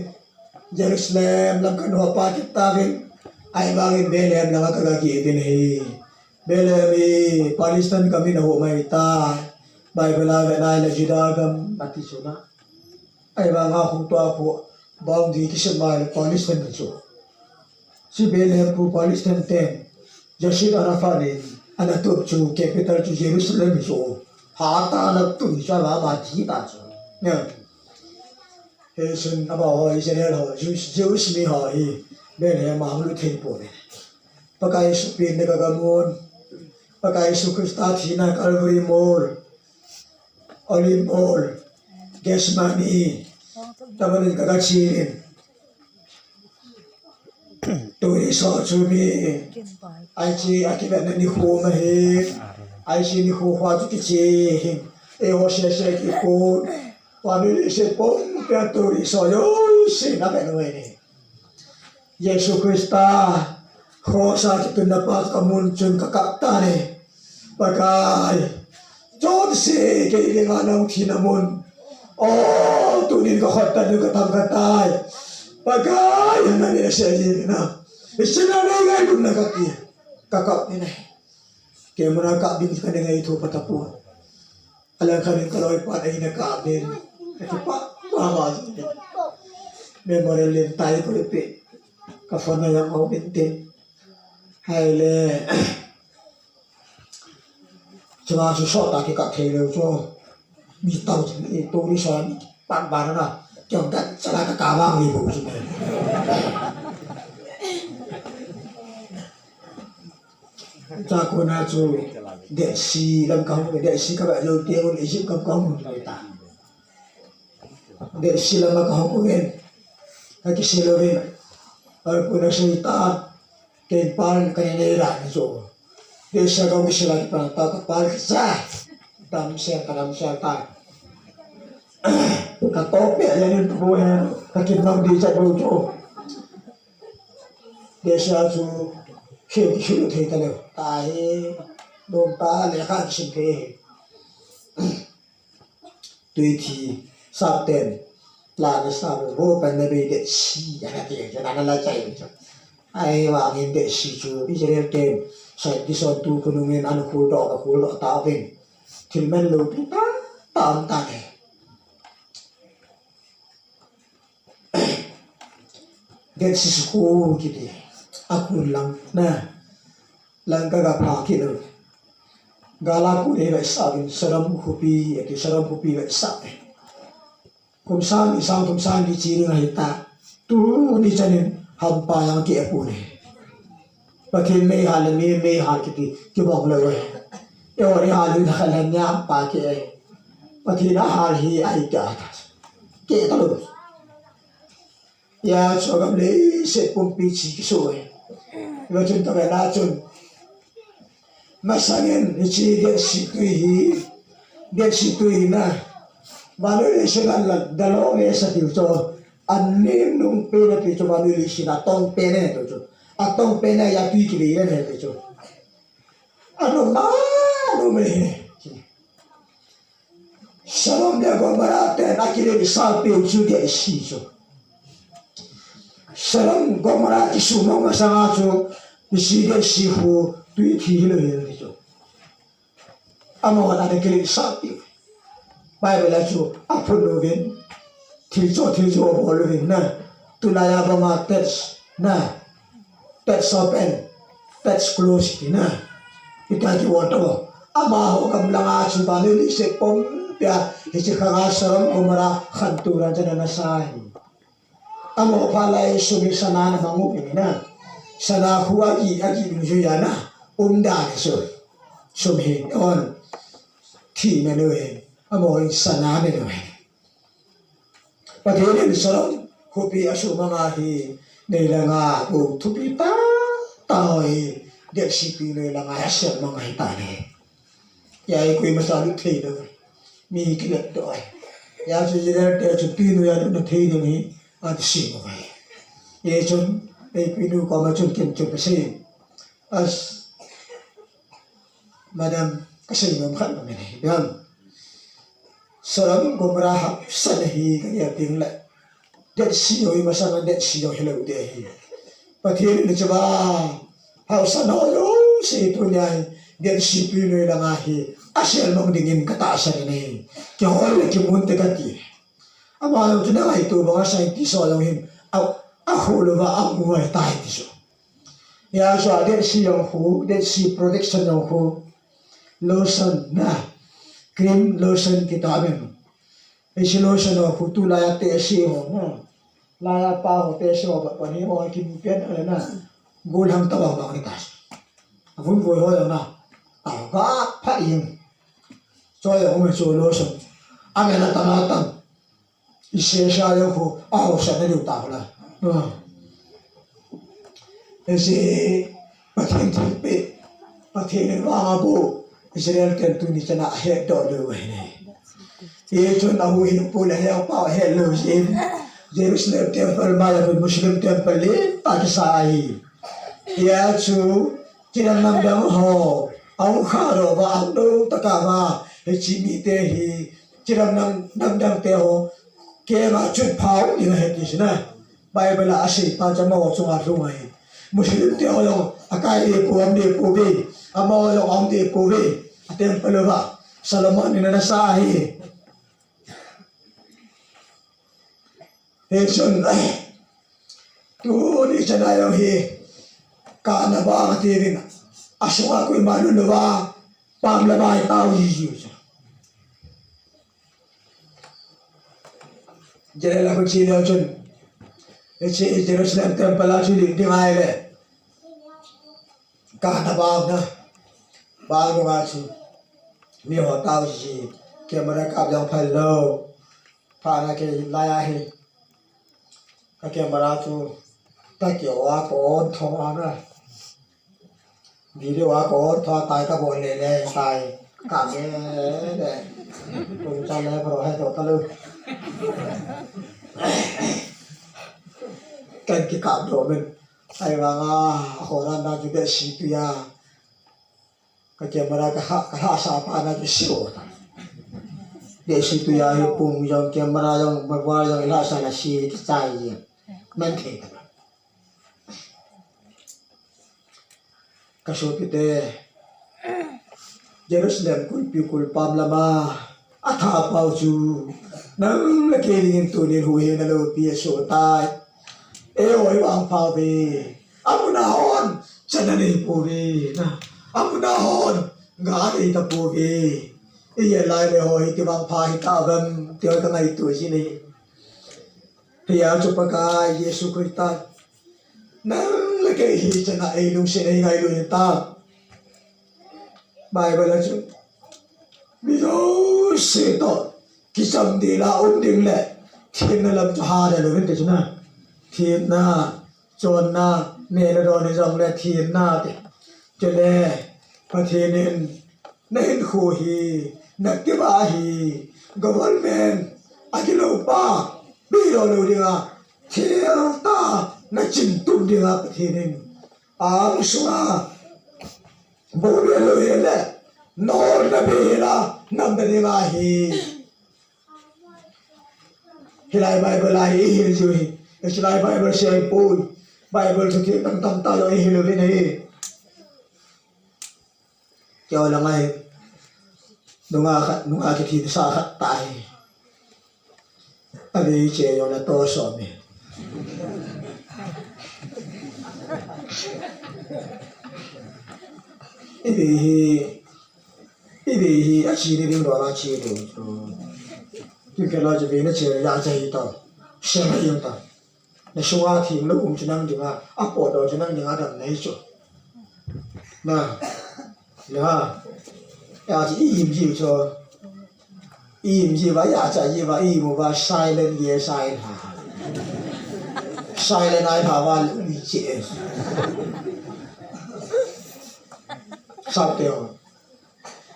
Jerusalem lam kan ho pa kit ta ven. Ai ba ven Bethlehem lam ka ga ki tin hi. Bethlehem hi Palestine ka min a ho mai ta. Bible a ve nai la Juda gam ati suna. Ai ba nga hung to a khu boundary ki sem mai Palestine chu. Si Bethlehem khu Palestine ten. Yasser Arafat nin ana tup chu capital chu Jerusalem chu. Ha ta ana tup chu ama thi ta chu. Ne. He sun aba ho Israel ho Jews, Jews mi ho hi Bethlehem a hung lut thei po ne. Pakai Jesu pen ne ka gamun. Pakai Jesu Christa thina Calvary Mol. Olive Mol. Gethsemane. Taman in ka ga chi in. Tuni so chu mi. Ai chi a ki ven ni khu ma hi. Ai chi ni khu khu chu ki chi hi. E ho se se ki khu. Wa mi se pom pe tuni so yo si na pe no ni. Jesu Christa, cross a kitun na pa ka mun chun ka kap ta ne. Pakai, chon se ke ile nga nang thi na mun. O, tunin ka khot ta nu ka tam ka tai. Pakai, na ne se ni na. Isina ne ngai dun na ka ti. Ka kap ni ne. Ke muna ka bin ka ne ngai thu pa ta pu. Ala ka ne ka loi pa ne na ka bin. Ka ti pa, pa ma. Memorial len tai ko pe. Ka phone na yang au bin tin. Hai le. Chunga chu sot ta ki ka thei leu chu. Mi tau chu mi tu ni sa mi pan ban na. Kyong ka chala ka ka wang ni bu chu. Cha ko na chu Dead Sea lam ka hung, Dead Sea ka ba lo te un Egypt kam ka hung ta. Dead Sea lam ka hung ven. Ka ki se lo ven. Ai ko na se ta. Ken pan ka ne ne ra ni so. Dead Sea ka mi se la ki pan ta ka pan ki sa. Dam se ka dam se ta. Ka to pe ya ni bu he. Ka ki nang di cha bu cho. Dead Sea chu khi khi thei ta le. Ta he. Dom ta le ka sim thei. Tui thi, sa ten, la na sa bo, bo pan na be Dead Sea, ya ka te, ya na la chai. Ai, wa ngin Dead Sea chu, Israel ten, Scientist ho tu khonung in ana khol doh, ana khol doh tauvin. Thil man lou pi tah tah um tan ahi. Dead Sea khu kiti. Akun lang na. Lang ka ga pha kit lou. Gal a kun hi vetsah uvin, Sodom khopi, ati Sodom khopi vetsah e. Kum sang ni, sang kum sang ni chi ding ahi ta. Tuni chan in hampa jong keh pon ahi. Pathen meihal le mi meihal kiti kibang lou ahi. Eiho eihal u na khat le hampa keh ahi. Pathen ahal hi ahi keh ta. Keh talou. Hijeh chun gam leiset pumpi chi kiso e. Hijeh chun tua vena chun. Masangin hiche Dead Sea tui hi, Dead Sea tui hi na. Vannoi leiset a la, dalou le sa tiu chu. Anem nung pen a tiu chu vannoi leiset a tong pen a tiu chu. Atong pen a ya tui kivei le tiu chu. Anom ma, anom e. Sodom le Gomorrah ten akiletsah peh u chu Dead Sea chu. Sodom Gomorrah kisumang masanga chu, hiche Dead Sea khu tui thi hilou hi ti chu. Amahon ana kiletsah peh u. Bible a chu aphut louvin, thil cho, thil cho abol louvin na. Tulai a banga tats na. Tats open, tats close ti na. Hita kibol tobang. Amaho gam langa chu vannoi leiset pumpi a, hiche khanga Sodom Gomorrah khantou dan chan ana sa hi. Amaho phat lai sum hi sana ana mang u hi na. Sana khu agi, agi dungjui a na. Um dan hi chu. Sum hi on. Thina lou hi. Amaho hi sana ana lou hi. Pathen in Sodom khopi asumang ahi, nei le gou thupi tah tah ho hi, Dead Sea tui noi langa asel mang ahi tan ahi. Hijeh a koima sa lut thei lou. Mi kilet doh ahi. Hijeh chun Israel te chu tui noi a lut na thei ding hi, asem u ahi. Hijeh chun, eipinu koma chun ken chun kasei. As, Madam, kasei nom khat aum e. Madam, Sodom Gomorrah hahsatna hi kagel ding le, Dead Sea jong hi masang a Dead Sea jong hilou ding ahi. Pathen in hiche va hahsatna ho jouse tunia hi Dead Sea tui noi langa hi asel mang dingin katahsan in ahi. Kihol le kimun te kati. Ama jong chu nangaito banga scientist ho jong hin a, akhol uva amu ahitai ti chu. Hijeh chun Dead Sea jong khu, Dead Sea protection jong khu, lotion na, cream lotion kiti ahi. Hiche lotion ho khu tulai a tehse ho na, lai a pa ho tehse ho, ba, ba ni ho kimu pen na, gollhang tabang bang ni ta. Avun voi ho jong na, tao ga pha jeng. Choi jong um e chu lotion. Amen a tang a tang. Isesa jong khu, ahaosatna diu tahu la. Ah. Hiche, Pathen thilpeh, Pathen in vang abol, Israel ten tuni chan a ahetdoh diu ahi ne. Hichun ahuhhingpu le ahelpa ahetlou jeh in, Jerusalem temple mai a Muslim temple lentah kisa ahi. Hijeh chun, chidam namdang ho, ahung khahdoh uva, ahung dou tah uva, hiche mite hi, chidam nam, namdang te ho, kema chun phao ding ahi ti chu na. Bible a asei pa chu amaho chunga lhung ahi. Muslim te ho jong akai deh pouve, aum deh pouve, amaho jong aum deh pouve, a temple uva. Solomon in ana sa ahi. Hichun, tuni chan a jong hi, kana bang ati vin, asunga koima lut louva, pam le bai tao jiji u chu. Jerusalem a kon che leu chun, hiche Jerusalem temple a chu len ding ahile, kana bang na, bang lunga chu, mi ho tao jiji, camera kap jong phal lou, phat na kei lai ahi. Ka camera chu, ka kio a kon thong a na. Video a kon thong a tai ka bol le le tai. Ka me le. Kum cha le pro hai to ka lu. Kan kikap doh min. Ahivanga, a ho ran na chu Dead Sea tui a. Ka camera ka ha, ka hahsa pa na chu siu ta. Dead Sea tui a hi pung jong camera jong mobile jong i hahsa na si kichai jeng. Man thei ta. Ka sopite, Jerusalem kulpi kulpam lama atha pau chu nang le kei dingin tunin huhhingna loupi asoh tai. Eiho i vangpha uve. Amun a hon chan anei pouve. Amun a hon ga anei tapouve. I gel lai le ho hiti vangpha hita vem ti ho ka ngaito jin ahi. Hia chu Pakai Jesu Christa nang le kei hi chan a eilungset eingailu hita. Bible a chun mi jouse toh kichamdel a um ding le themna lam chu hada lou hin ti chu na. Themna, chonna, nehna donna jong le themna ti. Chule Pathen in na hinkho hi, na kivah hi, government a kilou pa, mi lo lo dinga, thil tah na chin tup dinga Pathen in ang sunga bou bia lou hile, nolna bia hila, namna dinga hi. Hilai Bible a hi i hil jiu hi. Hilai Bible sia hi poi. Bible thu thil tam tam tah jong i hil uvin ahi. Keo langa hi. Nunga khat, nunga kithin sa khat tah hi. Avei che jong na to som hi. Ivei hi, ivei hi, achi ni ding dola chi ding. Kim khe lo chu vei na che ya cha hi to. Sem hi jong to. Na sunga thim lou um chu nang dinga, apotdoh chu nang dinga dam nei chu. Na, le ha. Ya chi i im ji chu. I im ji va, ya cha ji va, i mu va, silent ye, silent ha. Silent ai ha va, lu mi che. Sap te ho.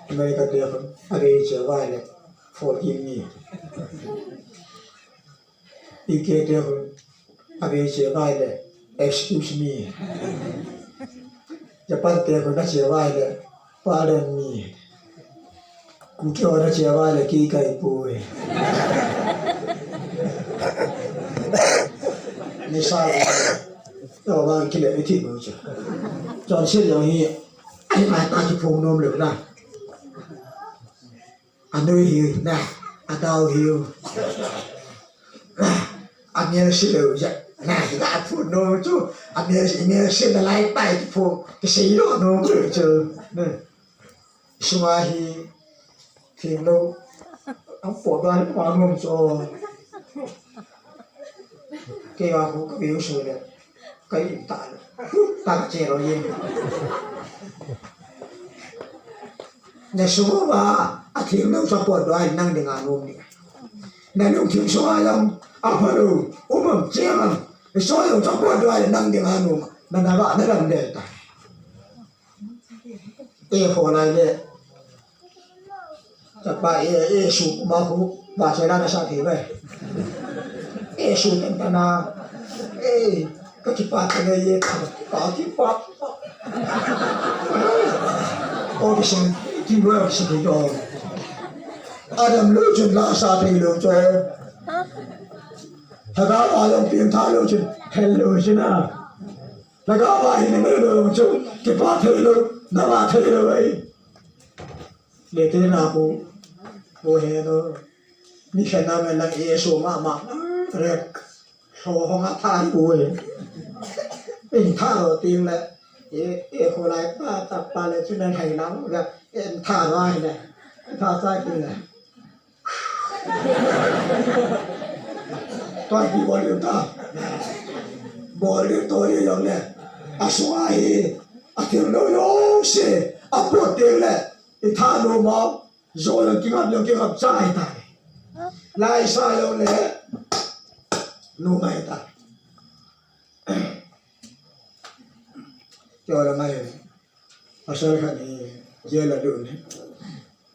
America te ho. Are che va le. Forgive me. U K te ho, avei che vai le, excuse me. Japan te ho, na che vai le, pardon me. Kuki ho, na che vai le, kei kai poi. Ni sa, to ba kile mi thi mo cha. Chon se lo hi, ai ma ta ki phong nom le na. Anoi hiu, na, adao hiu. Amel se lou ja, na, hi ga phun nom chu. Amel, amel se na lai tai phun, kisei lou nom chu. Na. Sunga hi, thim lou, ang potdoh pa nom chu. Kei a khu ka view su le. Ka im ta le. Ta ka che lo ye. Na sunga va, athim lou chu potdoh a nang dinga nom ni. Na lungthim sunga jong, apha lou, um am, che am. Iso jong chu potdoh a nang dinga nom. Na na va, na dam de ta. E kho lai le. Chapa e, e su ma khu, ba che la na sa thei ve. E su tan ta na. E, ka kipa ta le ye, ka kipa. O ki sin, ki wa ki sin do. Adam lou chun la sa thei lou chu. Lhagao a jong pengtha lou chun, hel lou chun a. Lhagao a hin na lou chu, kipa thei lou, na va thei lou ai. Le te na khu, bo he no, mi khen na me lang e so ma ma, rek, so ho nga tha hi bo he. Pengtha lou ting le, e, e kho lai pa, ta pa le chu na hai lang, le, e tha lou ai le, tha sa ki le. Toi pi bol ding ta. Bol ding to le jong le. Asunga hi. Athil lou jouse. Apot ding le. I tha nom a. Jo jong kingap jong kingap cha hi ta. Lai sa jong le. Nom a hi ta. Keo le ngai. Pasal khat hi jail a lut in.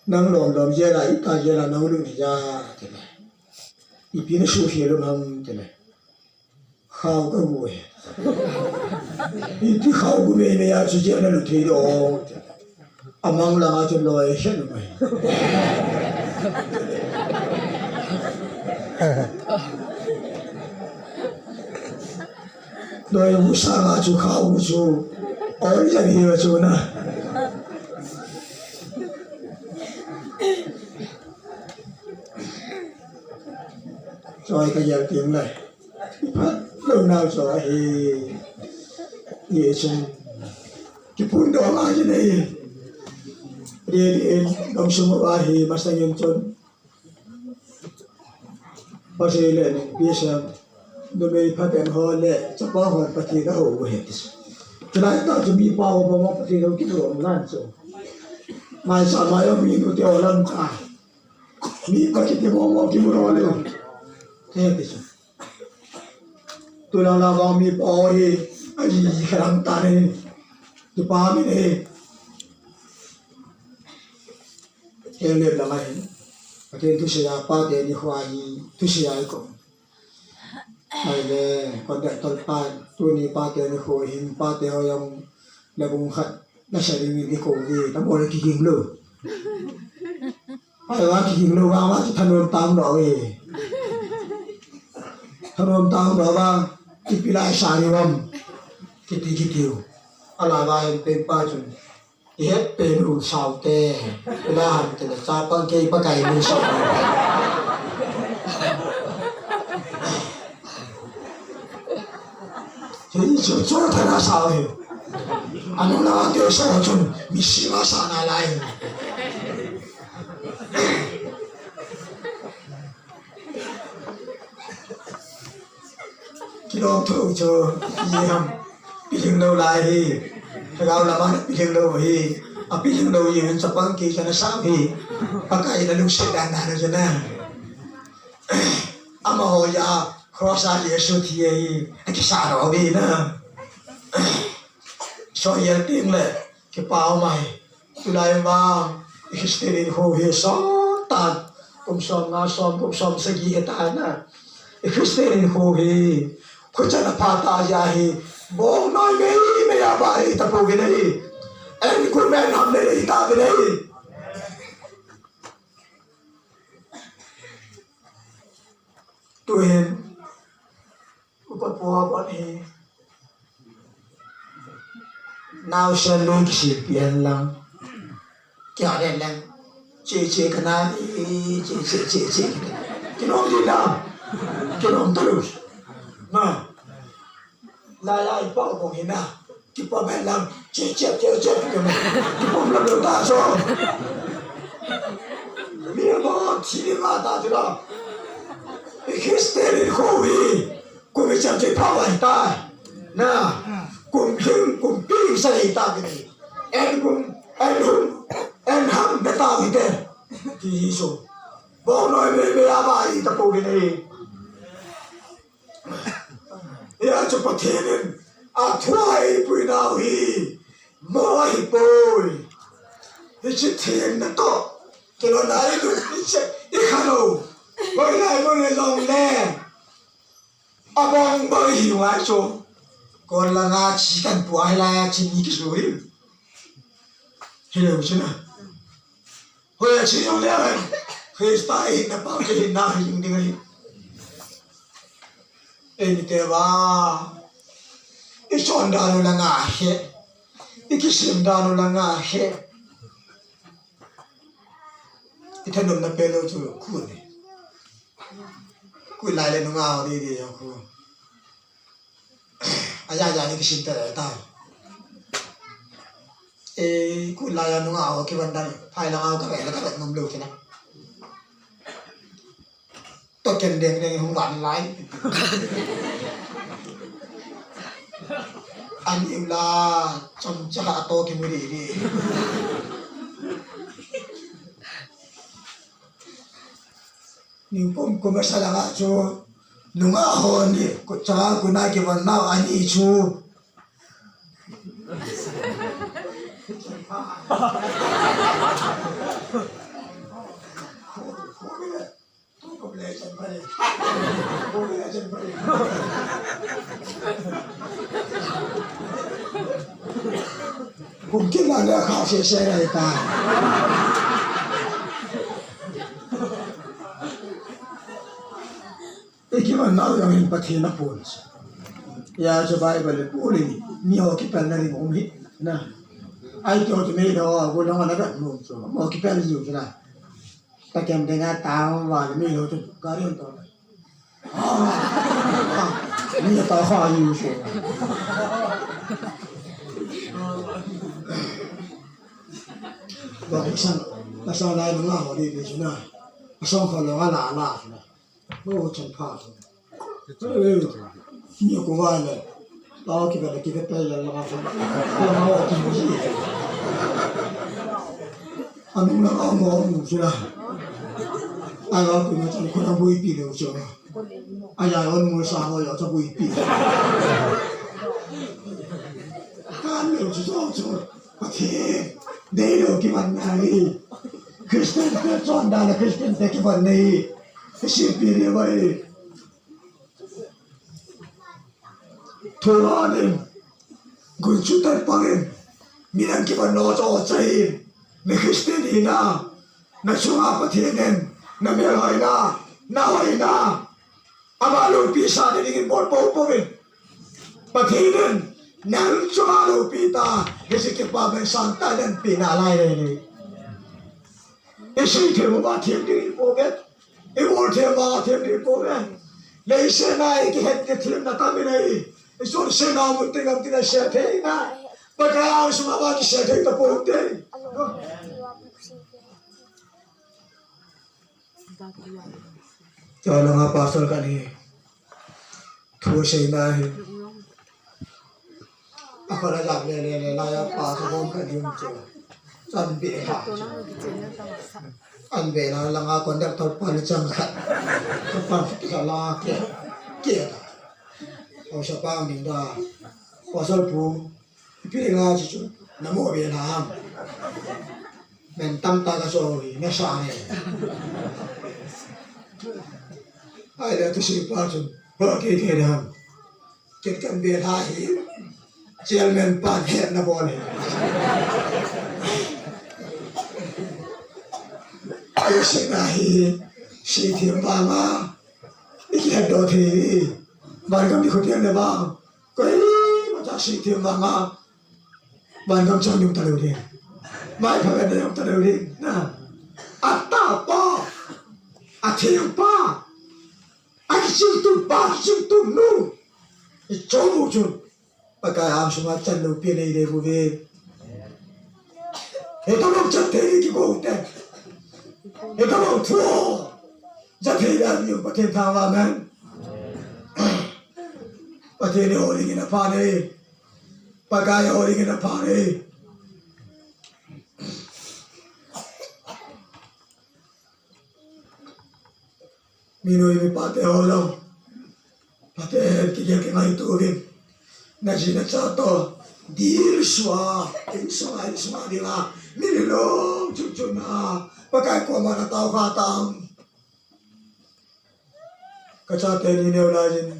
Nang lom lom jail a, ita jail a nang lut hi ja, ti le. Ipi na suhkhel um ham, ti le. Khao ka gu e. Iti khao gu mei mei a chu jail na lut thei lou, ti le. Amang langa chu loi khen mai. Loi gu sanga chu khao gu chu. Oi, jan hi va chu na. Choi ka yel ting le. Lo nau choi hi. Ye chun. Kipun do ma ji nei. Ye ye dong sung va hi ma sang yin chun. Pathen le nungpi sem, numei phaten ho le chapa hon Pathen ahou u ahi ti. Chulai tah chu mipa ho bang a Pathen hou kidong lan chu. Maisah mai a mi nute ho lam tah. Mipa kiti bang a kimu lou le. Ahi ti chu. Tulai la bang mipa ho hi, aji khalam tah nei. Kipa mi nei. Helep langa hin. Pathen thusei a pate nikho hi thusei a i kou. Ahile, conductor pa, tuni pate nikho hin, pate ho jong le bung khat, na sa ding in i kou uve, ta bol kiging lou. Ahile, kiging lou, va, va, chu thanom tang lou uve. Thanom tang lou va, ipi lai sa ni vam. Kiti, kiti u. Ala va hin pe pa chun. I het pen u sao te, i la han te le, chapang kei Pakai min sao. Hi chu chu thana sao hi. Anu na te sao chun, mi si ma sa na lai. Kilom thu chu, i ham, piling lou lai hi. Lhagao lama piling lou hi. A piling lou hi, chapang kei chana sao hi. Pakai na lungset dan dan chana. Amaho a, cross a Jesu thi hi. A kisa lou hi na. So yel ting le, kipa mai. Tulai vang, i Christian hinkho hi sot tan, kum som nga som, kum som sagi hi tan a. I Christian hinkho hi, khuchan a pha ta ja hi, bong noi mei mei a ba hi ta pouvin ahi. En kum en ham nei ta vin ahi. Tuhin, Upa pu a bon hi. Naosen lung kisilpi hen lang. Kia den lang. Che che kana ni, che che che che. Kinom di na. Kinom talu. Na. Lai lai pa bong hi na. Kipom hen lang, che, che, che, che, kipom. Kipom lam lou ta so. Mi a bong, chi ni ma ta chu la. I Christian hinkho hi, kum i chan che pha vai ta. Na, kum hing, kum ping sa hi ta ki ni. En kum, en hum, en ham be ta hi te. Ti hi so. Bong noi mei mei a ba hi ta pouvin ahi. Hia chu Pathen in a thu a eipui nau hi, mo ahi poi. Hiche themna toh, kilona i lut, i che, i khan u. Hoilai mo le jong le. Abang bang hi ngai chu. Kon langa chi kan pu a hilai a chi ni kisu hi. Hilou chu na. Hoi a chi jong le a, Christa i hinna pa, i hinna hi jing ding ahi. Eini te va, i chon dan u la nga he, i kisem dan u la nga he. I thanom na pe lou chu khu ni. Khu lai le nunga ho di di jong khu. Aja, aja, ni kisim ta ta. E, khu lai a nunga ho kivan dan, phai langa ho ka ve, ka ve nom lou kina. To ken deng deng hung van lai. An iu la, chom cha to kimu di di. Ni kum kum sa langa chu, nunga ho ni, ku cha ku na kivon nau ani chu. Kum kit la le kha se se lai ta. I kiman nau jong hin Pathen a pon. Hia chu Bible in pon in, mi ho kipelna ding um hi. Na. Ai to to me do, ko no na ka mo so. Mo ki pel ju na. Ta kem de na ta wa me lo to. Ka ri to. Ni ta kha yu so. Ba ki san, ka sa lai na ho ni ni na. Ka song kho lo la la na. Mo chan pha. Ni ko wa le. Ta ki ba ki pe ya la ma. Ko ma wa ki mo ji. Anung na ka mo mo ji la. Ai wa ku ma chan ko na bui pi lo jo. Ai ya on mo sa ho yo cha bui pi. Kan lo ji jo jo. Pathen, dei lo kivan na hi. Christian te chondan a Christian te kivan na hi. Isi pi ri vai. Thoa nin, gunchu tai pangin, mi nang kivan lo cho chai. Na Christian hina, na chunga Pathen in, na melhoina, na hoina. Ama loupi sa dingin bol poupou in. Pathen in nang chunga loupi ta, hiche kipa pen sang tah in ahin pe nalai le le. I seithem uva them ding ihi pouve. I bol them uva them ding ihi pouve. Leiset a i kihet kithem na tam in ahi. I chonsetna mun tin gam tin a sel thei nai. Pakai angsunga va kisel thei tapou te. Chulanga pastor khat hi thu aseina hi. Akhola jap le le le la ya pastor bom khat hi um chu. Chan be ha. An be la langa conductor pa ni chang khat. Pa ni khat la ke. Ke ta. Haosa pa ni da. Pastor pu. Ipi nga chu chu, na mo ve na ham. Men tam ta ka so hi, na sa ne. Ai le tu si pa chu, ho ke ke na ham. Ket kan ve na hi, chairman pa he na bo ne. Ai si na hi, si thim ba ma, i ki do thi, ba ka mi khu tiang ne ba. Koima cha seithem vanga, vangam chang jong talou ding. Maipha vena jong talou ding. Na. Atahpa, athengpa, akichingtupa, akichingtunu. Ichom u chun. Pakai angsunga chan loupi nei le bu ve. Hetobang chan thei ni kibol te. Hetobang thu. Chan thei dan ni Pathen thangvah hen. Pathen in holding in apha nei. Pakai holding in apha nei. Minu mipa te ho jong, Pathen kigel kingaito uvin. Naji nacha toh, dilsua, insunga, insunga dinga, mi lungchun chun a, Pakai koma natao kha tam. Kachate ni neo laiyin,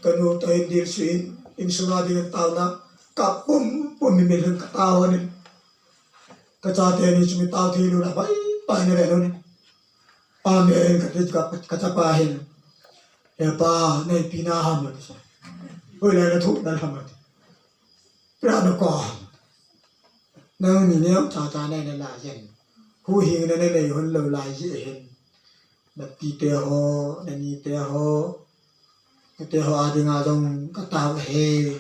kanu toh hin dilsuh in, insunga dingin taona, kap pumpum in mi lung katao in. Kachate ni chu mi tao thei lou la, pai, pai na ve lou ni. Amen, kati ka, kachapa hin. He pa, na ipi na ham, na ti sa. Hoilai na thu na ham, na ti. Pra na ko. Nangni neo cha cha na na la yen. Huhhingna na nei hon lou lai jeh hin. Na pi te ho, na ni te ho. Kate ho a dinga jong katao e.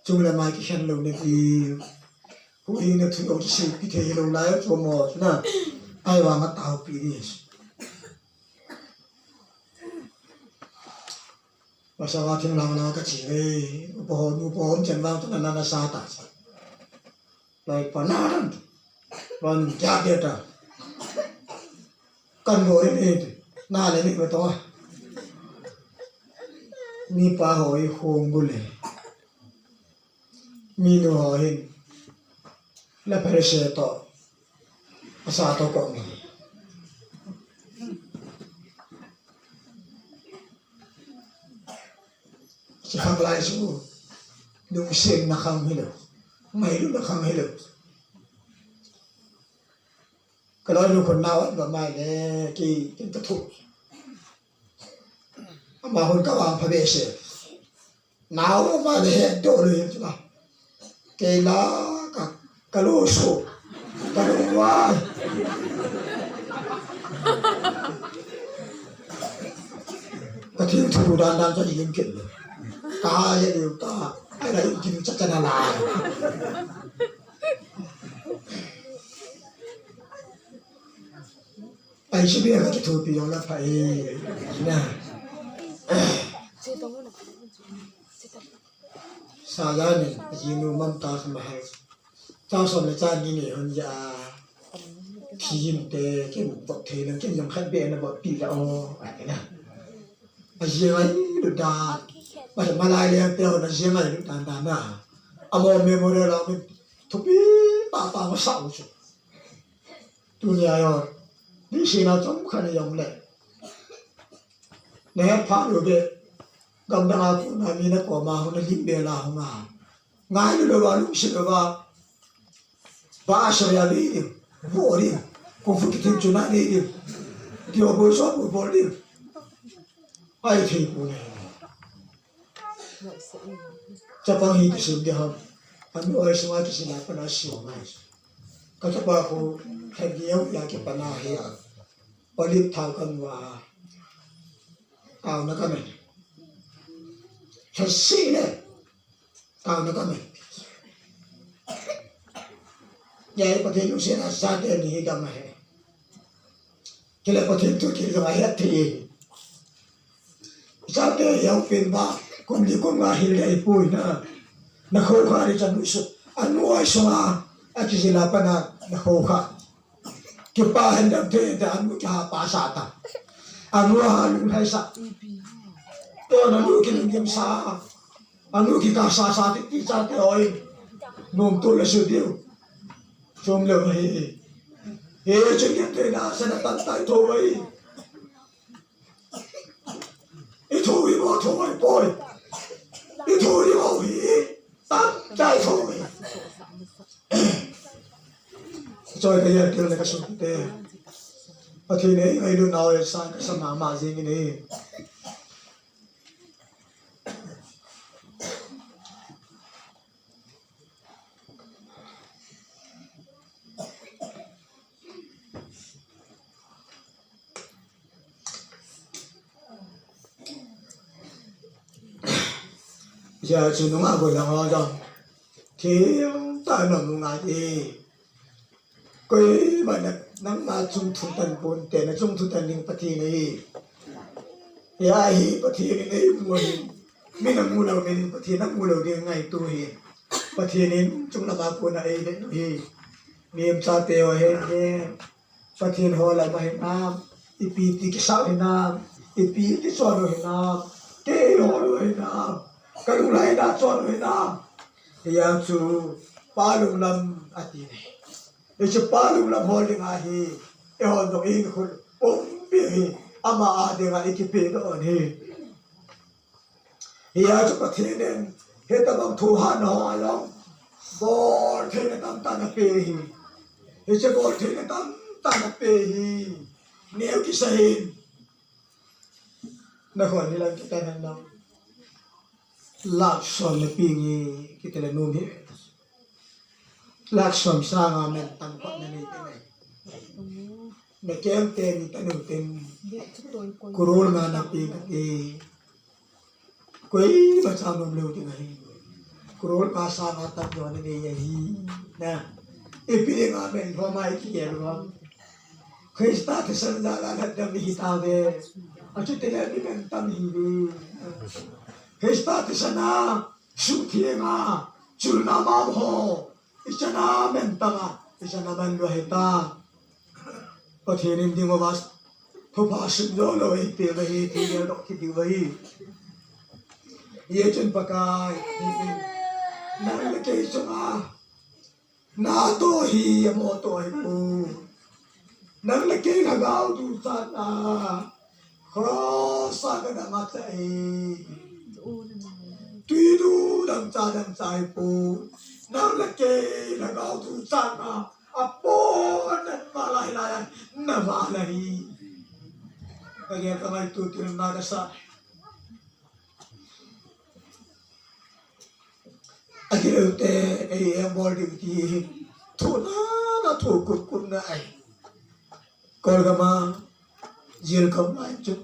Chung le mai kikhen lou nati. Huhhingna thu jong kiseipeh thei lou lai chu mo na. Ahivanga taopi ding. Pasal a thing lang lang kache e. Upa ho, upa ho, chen lang chu na na sa ta. Lai pa na ran. Ran kya kya ta. Kan go in e, na le ni ba to. Mipa ho i khong bu le. Minu ho hin. La pere se to. Asa to ko ni. Chi khang lai su. Lungsetna khang hilou. Ngailutna khang hilou. Ka loi nu khun nau at ba mai le ki kin ka thu. Ama hun ka vang pha be se. Nau ma le he do le chu la. Kei la ka, ka lo so. Ka lo wa. Ka thil thu dan dan ka lim kit le. Ka ha ye le ta. Ai la lim kin cha cha na la. Ai si be ka ki thu pi yong la pha e. Na. Sa ya ni, a ji nu mam ta sa ma hai. Cha som le cha ni ni hon ya. Thi yin te, kin bok thei lang, kin yong khat be na bok pi la o. Ai na. A ji ngai lu da. Ma, ma lai le te hon a ji ngai lu da da na. A mo me mo le la mi. Thupi pa pa ma sa u chu. Tunia yo. Ni si na chom khat ni yong le. Ne pha lu be. Gam dang a ku na mi na ko ma hon a lim be la hon a. Ngai lu lo wa lung si lo wa. Ba a so ya ve ding, vo ding, kung fu kitin chu na ve ding, ti o bol so bol bol ding. Ai thei pu ne. Chapang hi kisim ding ham. Ami oi sunga kisim a pana siu ngai. Ka chapa pu thei ding ya ki pana hi a. Olive thao kan wa. Tao na ka me. Thasi ne. Tao na ka me. Yai Pathen lungset a chate ni hi ka ma he. Kile Pathen thu kile ka he thi. Chate yau pen ba kum ni kum nga hil dai pui na. Na kho kha ri chan nu su. Anu ai so a. A ki sila pa na na kho kha. Kipa hen dam thei te anu kiha pa sa ta. Anu ha lung hai sa. To na nu ki lung yam sa. Anu ki ka sa sa ti ti sa te oi. Nom to le su diu. Som le hi. He chu yam te na sa na tan tai to oi. I thu i mo thu i poi. I thu i mo hi. Tan tai thu i. Choi ka ya kil na ka sum te. Pathen nei ngai lu nau e san ka sa ma ma jing ni. Ya chu nunga ko la ho jong. Thim ta nom nunga ti. Koima na, nangma chung thu tan pon te, na chung thu tan ding Pathen ahi. Ya hi Pathen in eimu hi. Mi na mu lou, mi in Pathen na mu lou ding ngaitu hi. Pathen in chung lama kona eile u hi. Mihem chate ho hen hen. Pathen ho lama hinam. Ipi ti kisah hinam. Ipi ti chon u hinam. Kei ho u hinam. Ka lunglhaina chon u hinam. Hia chu Pa lunglam ati ne. Hiche Pa lunglam hol ding ahi, eihon jong ihinkhol pumpi hi, ama a dinga ikipe doh u ahi. Hia chu Pathen in, hitabang thu hatna ho a jong, boltheina tamtah ana pe hi. Hiche boltheina tamtah ana pe hi. Neo kisa hin. Nakhon hilang kitan hen lang. Lakh som na pe nge, kiti le nom hi. Lakh som sanga men tam khat na nei te nei. Na kem te ni ta nu ten. Crore nga na pe kati. Koima cha nom lou ding ahi. Crore nga sanga tam jo na nei ahi. Na. Ipi dinga men ho mai ki el ho. Christa thisan jal a lhatdam ihi tauve. Achuti le mi men tam ihiuve. Christa thisan a, suhtheng a, chulna mama ho, ichan a men tam a, ichan a man lou ahi ta. Pathen in ding uva, thupha sim jo lou ahi, pe uva hi, thei gel doh kit diu ahi. Hijeh chun Pakai, nang le kei chunga, na toh hi, amo toh hi pon. Nang le kei lhagao duchatna. Cross a ka dam a cha hi. Tui du dangcha dangcha hi pon. Nang le kei lhagao duchatna. Apon nangma lai lai a na val ahi. Ka gel ka ngaito tilna ka sa. Akilou te, ei, em bol diu ti hi. Thu na, na thu kut kut na ai. Kol gam a, jail kam lai chu.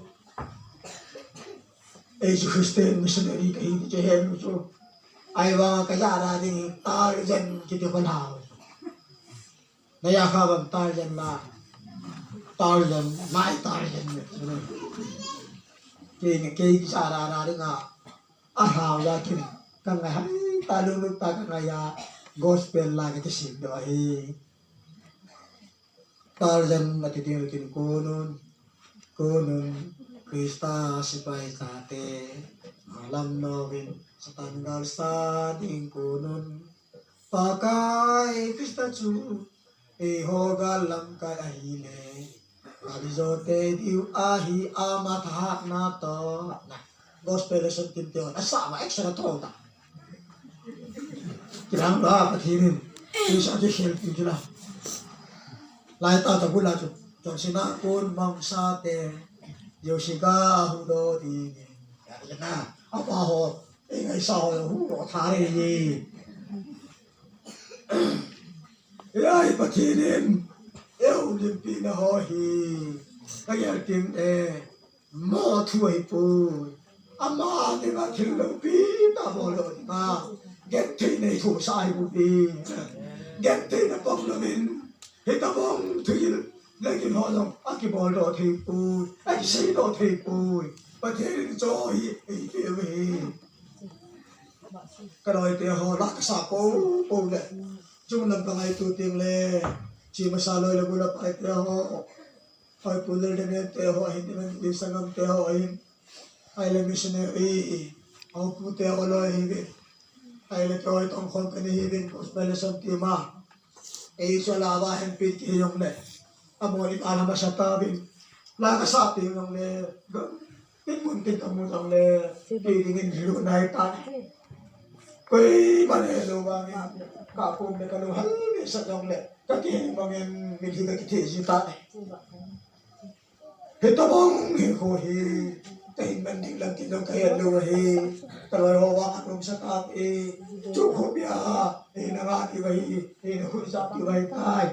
Ei chu Christian missionary kahi ti chu hen chu. Ahivang ka ja da ding hi Tarzan kiti pa hao. Na ja kha bam Tarzan la. Tarzan, mai Tarzan ne. Kei ne, kei ki ja da da ding a. A hao ja kin. Ka ngai hai ta lu lu ta ka ngai a. Gospel la ka ti sim do hi. Tarzan ati ding kin konun. Konun. Krista sipai tate. Malam novin. Satan gal sa ding konun. Pakai Krista chu. Eiho gal lamkai ahile. Kalijo te diu ahi ama thahatna to. Na. Gospel lesson team te on. Asa ma extra to ta. Kilang ba Pathen in. Isa ki khel ti kila. Lai ta ta bula chu. Chon sina kon mang sa te. Yo si ga hu do ti ni. Ya na. Apa ho. Ei ngai sa ho hu do tha re ni. Ei Pathen in. Eu limpi na ho hi. Ka yar ting e. Mo thu ahi poi. Ama dinga thil loupi ta bol lou dinga. Genthei nei thu sa ahi poi. Genthei na pom louvin. Hitabang thu hil. Lei kin ho jong. Akibol doh thei poi. Akisei doh thei poi. Pathen in cho hi. Ei pe ve. Ka loi te ho la ka sa po po le. Chung lam ka ngai tu ting le. Chi ma sa loi le bu la pai te ho. Hoi pu le le ne te ho hin, evangelist sangam te ho hin. Ahile missionary, hoi pu te ho loi hi ve. Ahile te hoi tong khom ka ni hi ve, gospel lesson team a. Ei chu la ba hen pi ki jong le. Amo ni ka na ma sa ta ve. La ka sa pi jong le. Tin mun tin ka mu jong le. Pi ding in lu nai ta. Koima le lo vangin, ka kom le ka lo hal le sa jong le, ka kiheng bangin, mitlhi ka kithi ji tai. Hitabang hi kho hi, ka hin man ding lam ti jong ka het lou ahi, ka loi ho vang ka lungsa tai, chu kho pia, hi na nga ti va hi, hi na khu sa ti va hi tai.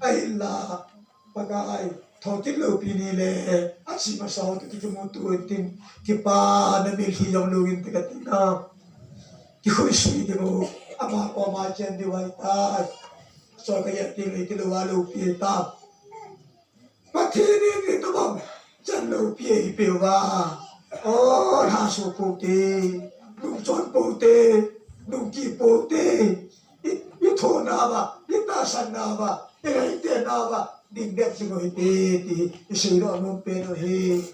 Ahinla, Pakai, thou tin loupi ni le, a chi masa ho toh kimu tu in tin, kipa na mitlhi jong lou in te ka ti na. Kikhui sui ding u, ama koma chen diu ahi tai. Sol ka yat ding le, kilou a loupi ta. Pathen in hitabang, chan loupi ahi peh uva. O, lha su pou te, lungchon pou te, lungki pou te. I, i thona uva, i tahsanna uva, i ngaitena uva, ding dep jing u hite, ti hi, i seidoh nom pen u hi.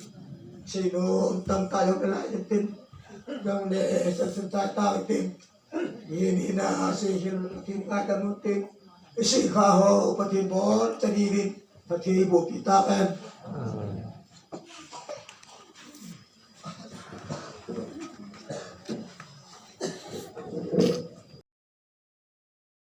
Seinom tam ta jong le lai tin. Jong le, sa sun ta ta tin. Ni, ni na, sei hil, tin ka ta nom tin. I sei kha ho, Pathen bol, ta ni vin. Pathen bol pi ta kan.